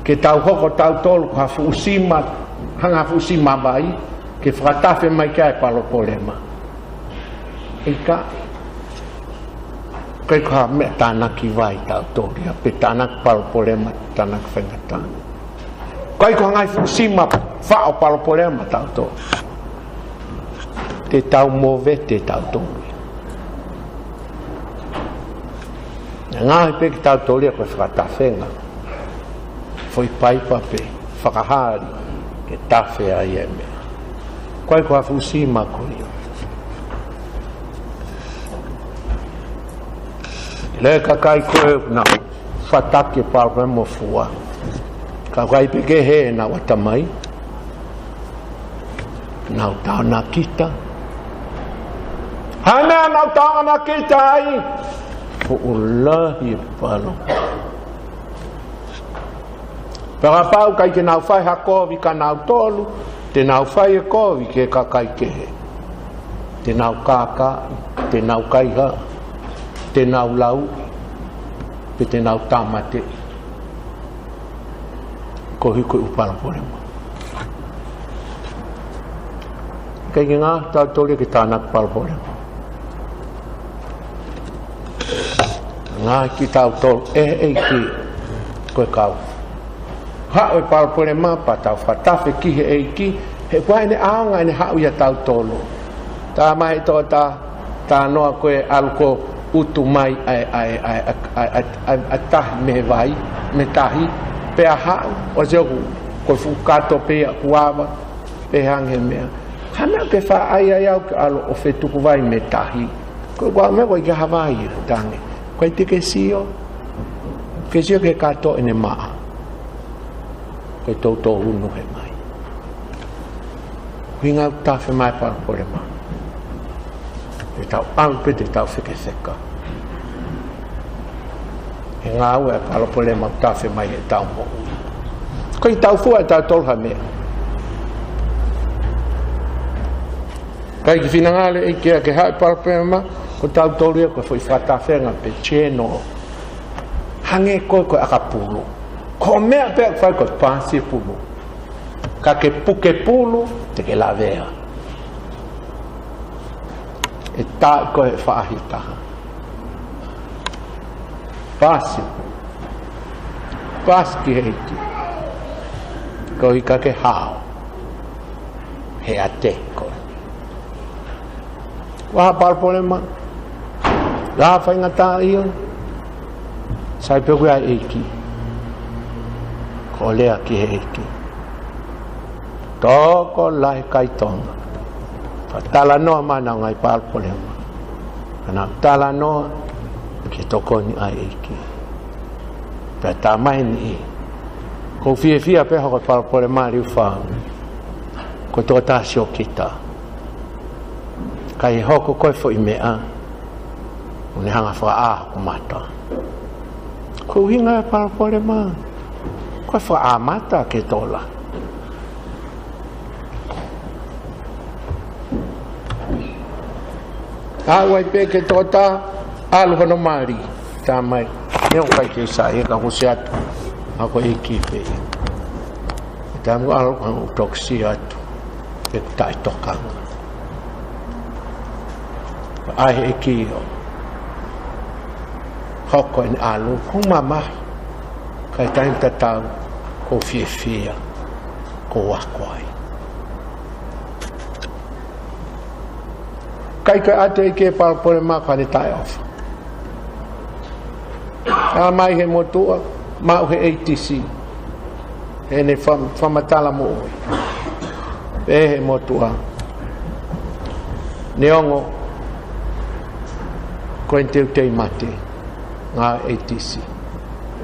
ke tau hoko tautolu ko ha fuʻu sima, hanga ha fuʻu sima vai ke fakatafe mai ki ai e palopalema. ʻIkai, ʻikai ko ha meʻa tānaki vai tautolu ia, pe tānaki palopalema, tānaki faingataʻa. ʻIkai ko ha ngaahi fuʻu sima faʻo palopalema tautolu. Te tau movete tautolu ia. Naʻe ngaohi pē kitautolu ia ko e fakatafenga. Foʻi paipa pē, fakahali ke tafe ai e meʻa. ʻIkai ko ha fuʻu sima ko ia. Lele e kakai ko ē naʻa nau fataki e palopalema ʻo fua. Ka ʻoku ʻikai pē ke hē ʻenau ʻatamai. Nau taonakita. Hā e meʻa nau taonakita ai? Fuʻu lahi e palopalema. Pea kapau ʻikai ke nau fai ha kovi kia nautolu, te nau fai e kovi ki he kakai kehe. Te nau kākaaʻi, te nau kaihaʻa, te nau lauʻi, pe te nau tāmateʻi. Koeʻuhi ko e ʻū palopalema. ʻIkai ke ngaohi tautolu ia ke tānaki palopalema. Ngaohi kitautolu ʻe he ʻEiki ko e kau haʻu e palopalema pea tau fakatafe ki he ʻEiki, he ʻoku ʻi ai ʻene ʻaonga ʻene haʻu ʻia tautolu. Talamai ʻe he tokotaha talanoa ko e ʻalu ko ē ʻo utu mai ʻa e, ʻa e, ʻa e, ʻa e, ʻa e, ʻa e, ʻa e tahi mei he vai, mei he tahi, pea haʻu, ʻosi ʻoku, ko e fuʻu kato pē ia kuo ava, pehē ange he meʻa, ha meʻa ke faʻa ʻai ai au ke ʻalu ʻo fetuku vai mei he tahi. Ko e ʻū meʻa ko ē ʻikai ha vai, tangi. ʻIkai te ke sio, ke sio ki he kato ʻene maʻa. Ko e toutou unu he mai. Hinga ʻoku tafe mai e palopalema. Te tau ʻalu pē te tau fekefeka he ngāue ʻa e palopalema ʻoku tafe mai heʻetau moʻui. ʻIkai ke tau fua ʻe tautolu ha meʻa. ʻIkai ke finangalo e ʻEiki ia ke haʻu e palopalema, ko tautolu ia ko e foʻi fakatafenga pē, channel. Hangē ko e, ko e ʻakapulu. Ko e meʻa pē ʻoku fai ko e paasi e pulu. Ka ke puke pulu, te ke lavea. ʻE taaʻi koe ʻe he faʻahi ʻe taha. Paasi. Paasi ki he ʻEiki. Koeʻuhi ka ke hao, heʻikai te ke hao. Ko ha palopalema, ha faingataʻaʻia, sai pē ʻoku ʻi ai e ʻEiki. Ko e lea ki he ʻEiki. Tokolahi e kakai Tonga. Pea talanoa mai ʻenau ngaahi palopalema. Pea nau talanoa ki he tokoni ʻa e ʻEiki. Pea talamai ʻe he niʻihi, ʻOku ou fiefia pē hoko e palopalema, Liufau, ko e tokotaha siokita. Ka ʻi he hoko ko ē foʻi meʻa, ʻoku ne hanga ʻo fakaʻā hoku mata. Ko e ʻuhinga e palopalema, ko e fakaʻā mata ke tola. Aʻu ai pē ki he tokotaha, ʻalu hono mali. Talamai, neongo ʻikai ke u saiʻia ka ʻoku ou ʻosi ʻatu, ʻa ko e ʻEiki pē. Talamai ʻalu, ʻoku ou toki sio atu, ʻoku taʻetokanga. ʻAi he ʻEiki ʻo hoko ʻene ʻalu, ʻoku ou mamahi. Ka ʻi he taimi tatau, ʻoku ou fiefia, ʻoku ou ako ai. ʻIkai ke ʻatu ʻe he ʻEiki e palopalema ka ne taʻeʻofa. Talamai he motuʻa, maʻu he ATC. Heʻene fam-, fakamatala moʻui. Pehē he motuʻa, neongo ko eni te u teitei mate, ngāue ATC.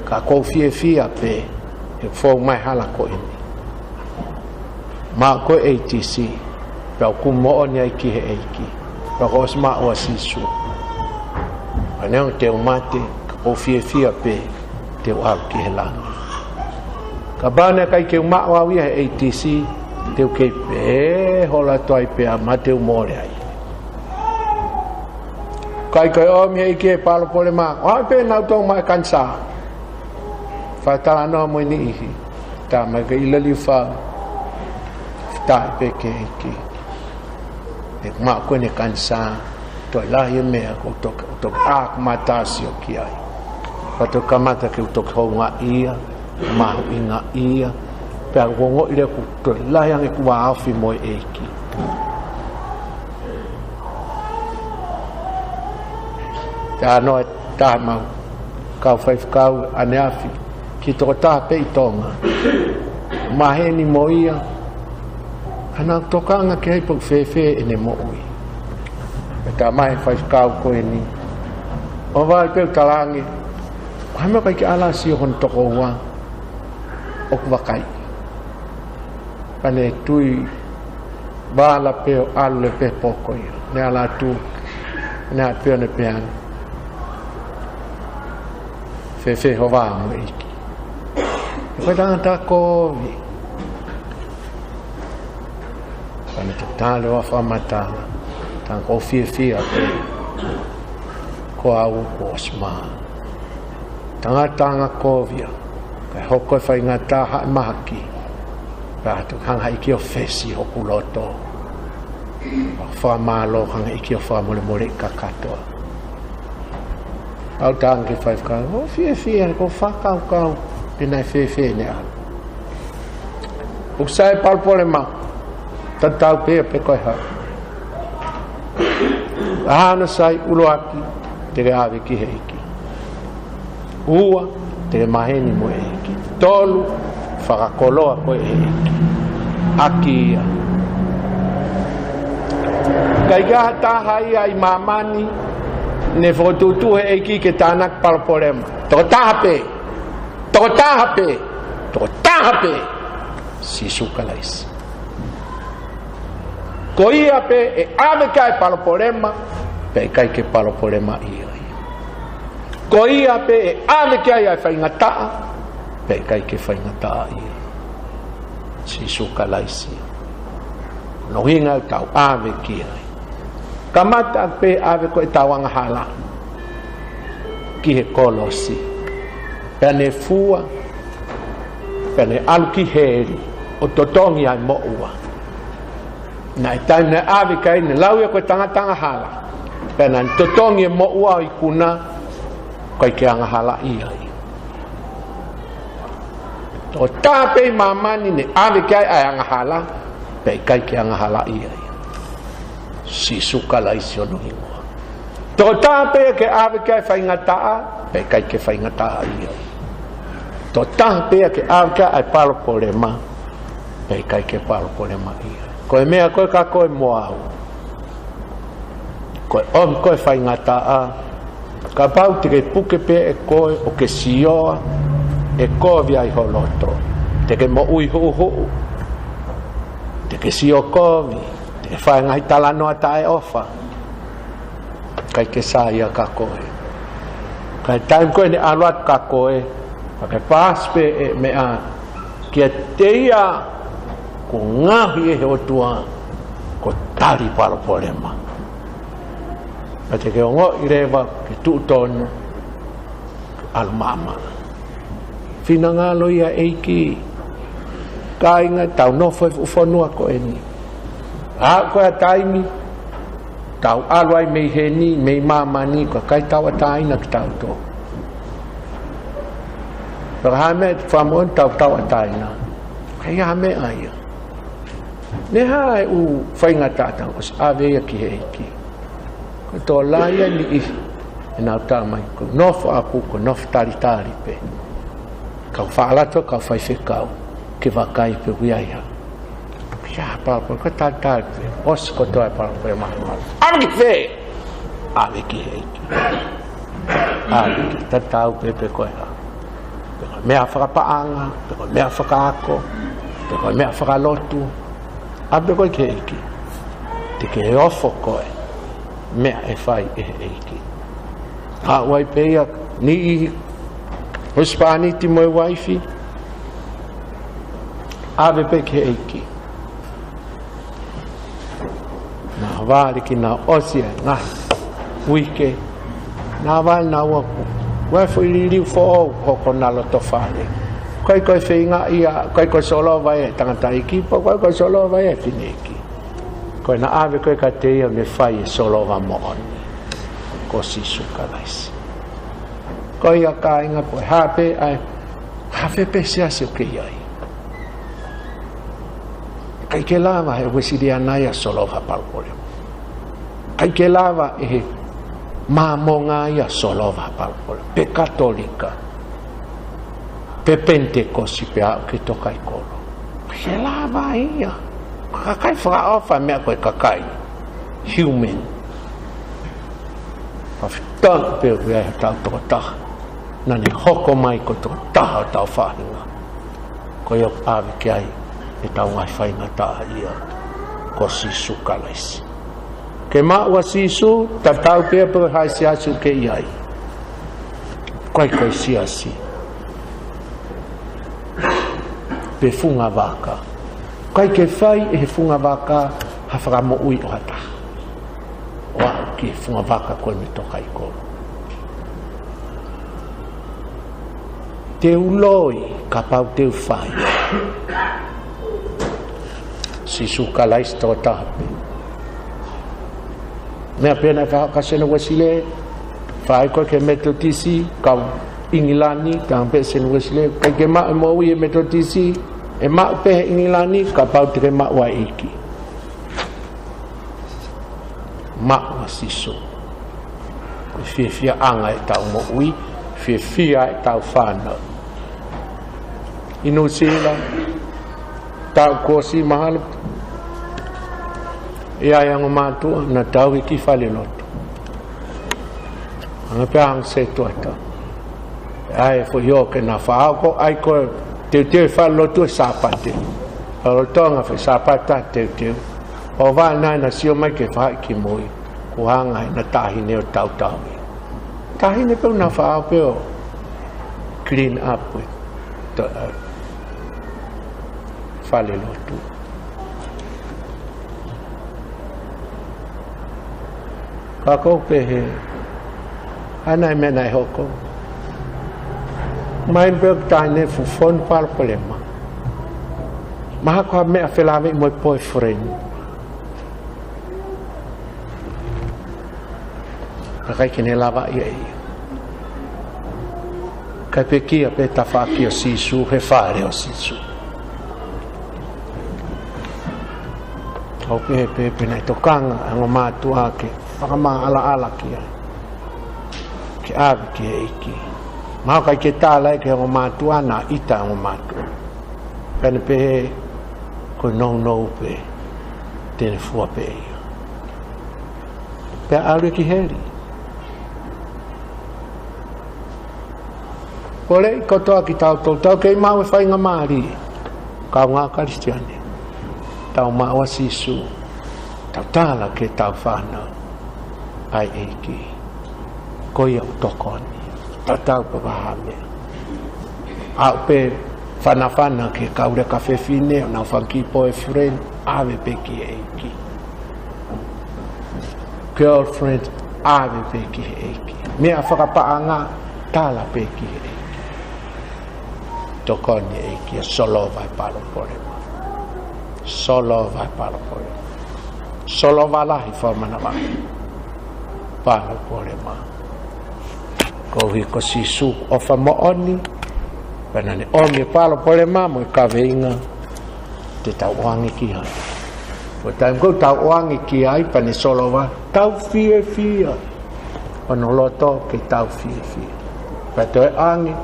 Ka ʻoku ou fiefia pē he fou mai hala ko eni. Maʻu ko ē ATC, pea ʻoku moʻoni ai ki he ʻEiki. Pea kuo ʻosi maʻu ʻa Sīsū. Ka neongo te u mate, ka ʻoku ou fiefia pē te u ʻalu ki he langi. Kapau naʻe ʻikai ke u maʻu au ia he ATC, te u kei pē holo atu ai pea ma te u mole ai. Ka ʻi he ʻomi he ʻEiki e palopalema, ʻoku ʻi ai pē nautolu maʻu e kanisā. Fakatalanoa mo e niʻihi, talamai ke ʻilo, Liufau, fetaʻi pē ki he ʻEiki. He maʻu ko eni e kanisā, toe lahi e meʻa ʻoku ou toki, toki ʻā hoku mata ʻo sio ki ai. Pea toki kamata ke u toki houngaʻia, mahuʻingaʻia, pea ʻoku ou ongoʻi leva ʻoku toe lahi ange ʻeku vāofi mo e ʻEiki. Talanoa ʻe taha ʻemau kau faifekau ʻaneafi ki he tokotaha pē ʻi Tonga. Maheni mo ia, ʻa ʻene tokanga ki ai pe ʻoku fēfē ʻene moʻui. Pea talamai ʻe he faifekau ko eni, ʻoua ʻe pehē ʻoku talaange, ʻoku ʻikai ke ala sio hono tokoua ʻoku vakai. Pea ne tui vala pē ʻo ʻalu leva pē he pō ko ia. Ne ala atu, ne ʻai pē ʻo ne pehē ange, fēfē ho vā mo e ʻEiki? He ko e tangata kovi. Pea ne toki tali ʻo fakamatala, talamai ʻoku ou fiefia pē, ko au kuo ʻosi mā. Tangata angakovi ia, kae hoko e faingataʻa ʻi he mahaki, pea toki hanga ʻe he ʻEiki ʻo fesi hoku loto. Fakamālō, hanga ʻe he ʻEiki ʻo fakamolemoleʻi kakato. ʻOku ou talaange ki he faifekau, ʻoku ou fiefia, ʻoku ou fakakaukau pe naʻe fēfē ʻene ʻalu. ʻOku sai e palopalema, tatau pē pe ko e hā. ʻA hono sai, ʻuluaki, te ke ʻave ki he ʻEiki. Ua, te ke maheni mo e ʻEiki. Tolu, fakakoloa koe ʻe he ʻEiki ʻaki ia. ʻIkai ke ʻi ai ha taha ia ʻi māmani naʻe fokotuʻutuʻu ʻe he ʻEiki ke tānaki palopalema. Tokotaha pē. Tokotaha pē. Tokotaha pē. Sīsū Kalaisi. Ko ia pē ʻe ʻave ki ai e palopalema, pea ʻikai ke palopalemaʻia ia. Ko ia pē ʻe ʻave ki ai ʻa e faingataʻa, pea ʻikai ke faingataʻaʻia ia. Sīsū Kalaisi. Ko hono ʻuhinga ʻoku tau ʻave ki ai. Kamata pē ʻave ko ʻetau angahala ki he kolosi. Pea ne fua, pea ne ʻalu ki heli, ʻo totongi ʻa e moʻua. Naʻe taimi naʻe ʻave ki ai, ne lau ia ko e tangata angahala. Pea naʻa ne totongi e moʻua ʻo ikuna, ʻikai ke angahalaʻia ia. Tokotaha pē ʻi māmani naʻe ʻave ki ai ʻa e angahala, pea ʻikai ke angahalaʻia ia. Sīsū Kalaisi hono hingoa. Tokotaha pē ia ke ʻave ki ai e faingataʻa, pea ʻikai ke faingataʻaʻia ia. Tokotaha pē ia ke ʻave ki ai e palopalema, pea ʻikai ke palopalemaʻia ia. Ko e meʻa ko ē kia koe mo au, ko e ʻomi ko ē e faingataʻa, kapau te ke puke pē ʻe koe ʻo ke sioa, ʻe kovi ai ho loto. Te ke moʻui huʻuhuʻu, te ke sio kovi, te ke fai ngaahi talanoa taʻeʻofa. ʻIkai ke saiʻia kia koe. Ka ʻi he taimi ko ē ʻene ʻalu atu kia koe, pea ke paasi pē e meʻa kiate ia kuo ngaohi ʻe he ʻOtua, ko e tali palopalema. Pea te ke ongoʻi leva ke tuʻu tonu, ʻalu maʻamaʻa. Finangalo ia ʻa e ʻEiki. Kāinga, tau nofo he fuʻu fonua ko eni. Aʻu ko ē ha taimi, tau ʻalu ai mei heni, mei māmani, ko e ʻikai tauʻatāina kitautolu. Pea ka ʻi ai ha meʻa ʻe fakamoʻoni tau tauʻatāina, ʻikai ha meʻa ia. Naʻe hā e ʻū faingataʻa, ʻosi ʻave ia ki he ʻEiki. Ko e tō lahi ʻa e niʻihi ʻenau tala mai, ko e nofo ʻaʻaku ko e nofo talitali pē. Kau faʻa ʻalu atu, kau faifekau ke vakai pe ʻoku ʻi ai ha, ʻi ai ha palopalema, ko e talitali pē. ʻOsi kotoa e palopalema. ʻAlu ki fē? ʻAve ki he ʻEiki. ʻAve ki he, tatau pē pe ko e hā. Pe ko e meʻa fakapaʻanga, pe ko e meʻa fakaako, pe ko e meʻa fakalotu. ʻAve pē koe ki he ʻEiki. Te ke ofo koe, meʻa ʻe fai ʻe he ʻEiki. Aʻu ai pē ia, niʻihi, husepāniti mo e uaifi, ʻave pē ki he ʻEiki. Naʻa vale kinaua, ʻosi e ngaahi uike, naʻa vale naua, ko e foʻi liliu foʻou hoko ʻena loto fale. ʻIkai ko e feinga ia, ʻikai ko e solova ia ʻa e tangataʻeiki, pea ʻikai ko e solova ia ʻa e fineʻeiki. Ko ʻena ʻave ko ē kiate ia ʻo ne fai e solova moʻoni, ko Sīsū Kalaisi. Ko ia kāinga, ko e hā pē ʻa e, hā fē pē siasi ʻoku ke ʻi ai, ʻikai ke lava ʻe he Uēsiliana ia ʻo solova ha palopalema. ʻIkai ke lava ʻe he Māmonga ia ʻo solova ha palopalema. Pe Katolika, pe Penitekosi, pe aʻu ki he tokaikolo. ʻIkai ke lava ia. Kakai fakaʻofa e meʻa ko e kakai. Human. Fakafetaʻi pē ʻoku ʻi ai hotau tokotaha naʻa ne hoko mai ko e tokotaha ʻo hotau faʻahinga. Ko ia ʻoku ʻave ki ai ʻetau ngaahi faingataʻaʻia, ko Sīsū Kalaisi. Ke maʻu ʻa Sīsū, tatau pē pe ko e hā e siasi ʻoku ke ʻi ai, ʻikai ko e siasi pe funga vaka. ʻIkai ke fai ʻe he funga vaka ha fakamoʻui ʻo ha taha ʻo aʻu ki he funga vaka ko ē mei he tokaikolo. Te u loi kapau te u fai. Sīsū Kalaisi tokotaha pē. Meʻa pē naʻe fai ʻe he kau Senesi Uēsilī, fai ko ē ki he Metotisi, kau ʻIngilani, tala pē ʻe he Senesi Uēsilī, ʻikai ke maʻu e moʻui ʻi he Metotisi, ʻe maʻu pē he ʻIngilani, kapau te ke maʻu ʻa e ʻEiki. Maʻu ʻa Sīsū. Ko e fiefiaʻanga ʻetau moʻui, fiefia ʻetau fānau. ʻI Nuʻusila, taʻu kuo ʻosi mahalo, ʻi ai e ongo mātuʻa naʻa tauhi ki fale lotu. Hanga pē hanga setuata. ʻAi foʻi ō ke na faʻa ō ko ē ʻo teuteu e fale lotu he Sāpate. Fale lotu ʻanga foʻi Sāpate teuteu. ʻO vā naʻe na sio mai ke faʻa kimui, kuo hanga ʻe heʻena taʻahine ʻo tautau ia. Taʻahine pē ʻoku na faʻa ō pē ʻo clean up e to, ē, fale lotu. Ka ʻoku ou pehē, ʻa e meʻa naʻe hoko. Mahino pē ʻoku taʻahine fuʻu fonu palopalema. Mahalo ko ha meʻa felāveʻi mo e boyfriend. Ka ʻikai ke ne lava ia ʻe ia. Kae pekia pē tafaʻaki ʻo Sīsū he fale ʻo Sīsū. ʻOku pehē pē pe naʻe tokanga ʻa e ongo mātuʻa ke fakamaʻalaʻala ki ai, ke ʻave ki he ʻEiki. Mahalo ʻikai ke tala ia ki he ongo mātuʻa, naʻe ʻita e ongo mātuʻa. Pea ne pehē ko e nounou pē, te ne fua pē ia. Pea ʻalu ia ki heli. Ko e leʻi kotoa kitautolu, tau kei maʻu e faingamālie. Kāinga Kalisitiane, tau maʻu ʻa Sīsū, tau tala ki heʻetau fānau ʻa e ʻEiki. Ko ia ʻoku tokoni, tatau pē pe ko e hā e meʻa. Aʻu pē fanafana ki he kau leka fefine ʻoku nau fanga kiʻi boyfriend, ʻave pē ki he ʻEiki. Girlfriend, ʻave pē ki he ʻEiki. Meʻa fakapaʻanga, tala pē ki he ʻEiki. Tokoni e ʻEiki ʻo solova e palopalema. Solova e palopalema. Solova lahi fakamanavahē e palopalema. Koeʻuhi ko Sīsū ʻofa moʻoni, pea naʻa ne ʻomi e palopalema mo e kaveinga te tau ʻoange ki ai. Ko e taimi ko ē ʻoku tau ʻoange ki ai, pea ne solova, tau fiefia. Hono loto ke tau fiefia. Pea toe ʻange,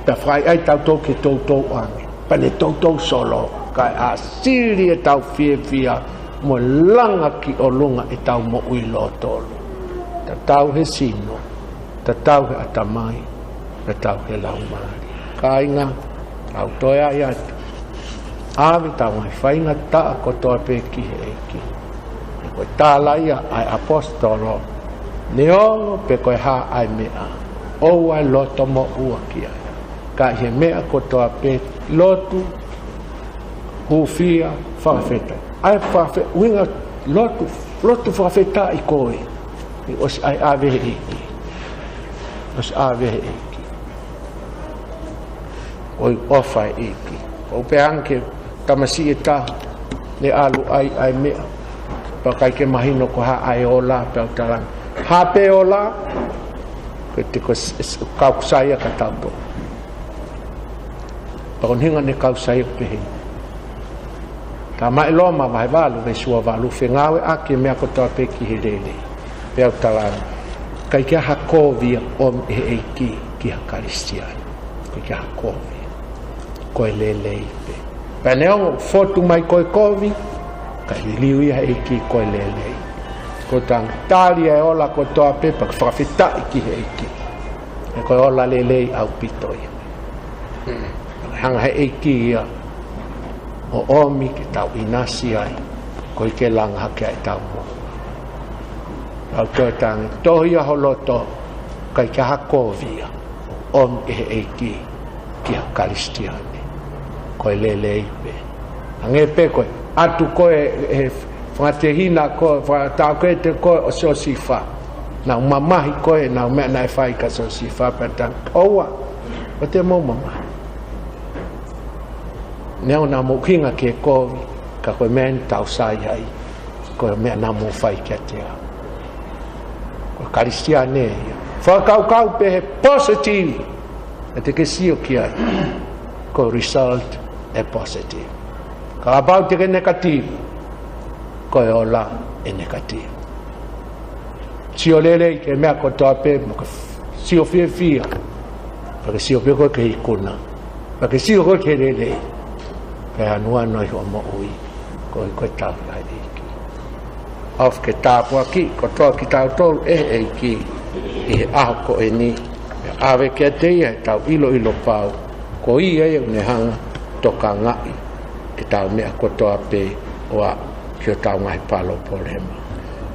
pea fai ai tautolu ke toutou ʻange. Pea ne toutou solova. Kae ʻāsili ʻetau fiefia mo e langa ki ʻolunga ʻetau moʻui lōtolu. Tatau he sino, tatau he ʻatamai, tatau he laumālie. Kāinga, tau toe ʻai atu. ʻAve ʻetau ngaahi faingataʻa kotoa pē ki he ʻEiki. He ko e tala ia ʻa e ʻaposetolo, neongo pe ko e hā ʻa e meʻa, ʻoua ʻe loto moʻua ki ai. Ka ʻi he meʻa kotoa pē, lotu, hūfia, fakafetaʻi. ʻAi fakafe-, ʻuhinga lotu, lotu fakafetaʻi koe. ʻOsi ʻai ʻave he ʻEiki. ʻOsi ʻave he ʻEiki. ʻOi ʻofa e ʻEiki. ʻO pehē ange ki he tamasiʻi ʻe taha, ne ʻalu ʻai ʻa e meʻa. Pea ʻikai ke mahino ko e hā ʻa e ola, pea u tala ange, hā pē ola, ko e te ko s-, s-, kau kusai ia ka tau tō. Pea ko e ʻuhinga ne kau kusai ʻo pehē. Tala mai ʻe Loma vahe valu, veesi ua valu, fengāueʻaki e meʻa kotoa pē ki he lelei. Pea u tala ange, ʻikai ke ʻi ai ha kovi ia ʻoku ʻomi ʻe he ʻEiki ki ha Kalisitiane. ʻIkai ke ʻi ai ha kovi. Ko e lelei pē. Pea neongo ʻoku fotu mai ko e kovi, ka ʻe liliu ia ʻe he ʻEiki ko e lelei. Ko e tangata ia e ola kotoa pē, pea ke fakafetaʻi ki he ʻEiki. He ko e ola lelei ʻaupito ia. Hanga he ʻEiki ia ʻo ʻomi ke tau ʻinasi ai, koeʻuhi ke langa hake ai ʻetau moʻui. Tau toe tala ange, tohi ia ho loto, ʻikai ke ʻi ai ha kovi ia ʻoku ʻomi ʻe he ʻEiki ki ha Kalisitiane. Ko e lelei pē. Hangē pē ko e ʻatu ko ē ʻe he fanga tehina ko ē, fanga taʻokete ko ē ʻo Siosifa. Nau mamahi ko ē, nau meʻa naʻe fai kia Siosifa pea tala ange, ʻoua, ʻoua te mou mamahi. Neongo naʻa mou ʻuhinga ki he kovi, ka ko e meʻa eni ʻoku tau sai ai, ko e meʻa naʻa mou fai kiate au. Ko e Kalisitiane ia. Fakakaukau pē he positive, ʻe te ke sio ki ai, ko e result ʻe positive. Kapau te ke negative, ko e ola ʻe negative. Sio lelei ki he meʻa kotoa pē, mo ke sio fiefia. Pea ke sio pē koe ki he ikuna. Pea ke sio koe ki he lelei. Pea ʻanuʻanu ai hoʻo moʻui. Koeʻuhi ko e tauhi ʻa e ʻEiki. ʻOfa ke tāpuakiʻi kotoa kitautolu ʻe he ʻEiki ʻi he ʻaho ko eni. Pea ʻave kiate ia ʻetau ʻiloʻilo pau. Ko ia ia ʻoku ne hanga ʻo tokangaʻi ʻetau meʻa kotoa pē ʻo aʻu ki hotau ngaahi palopalema.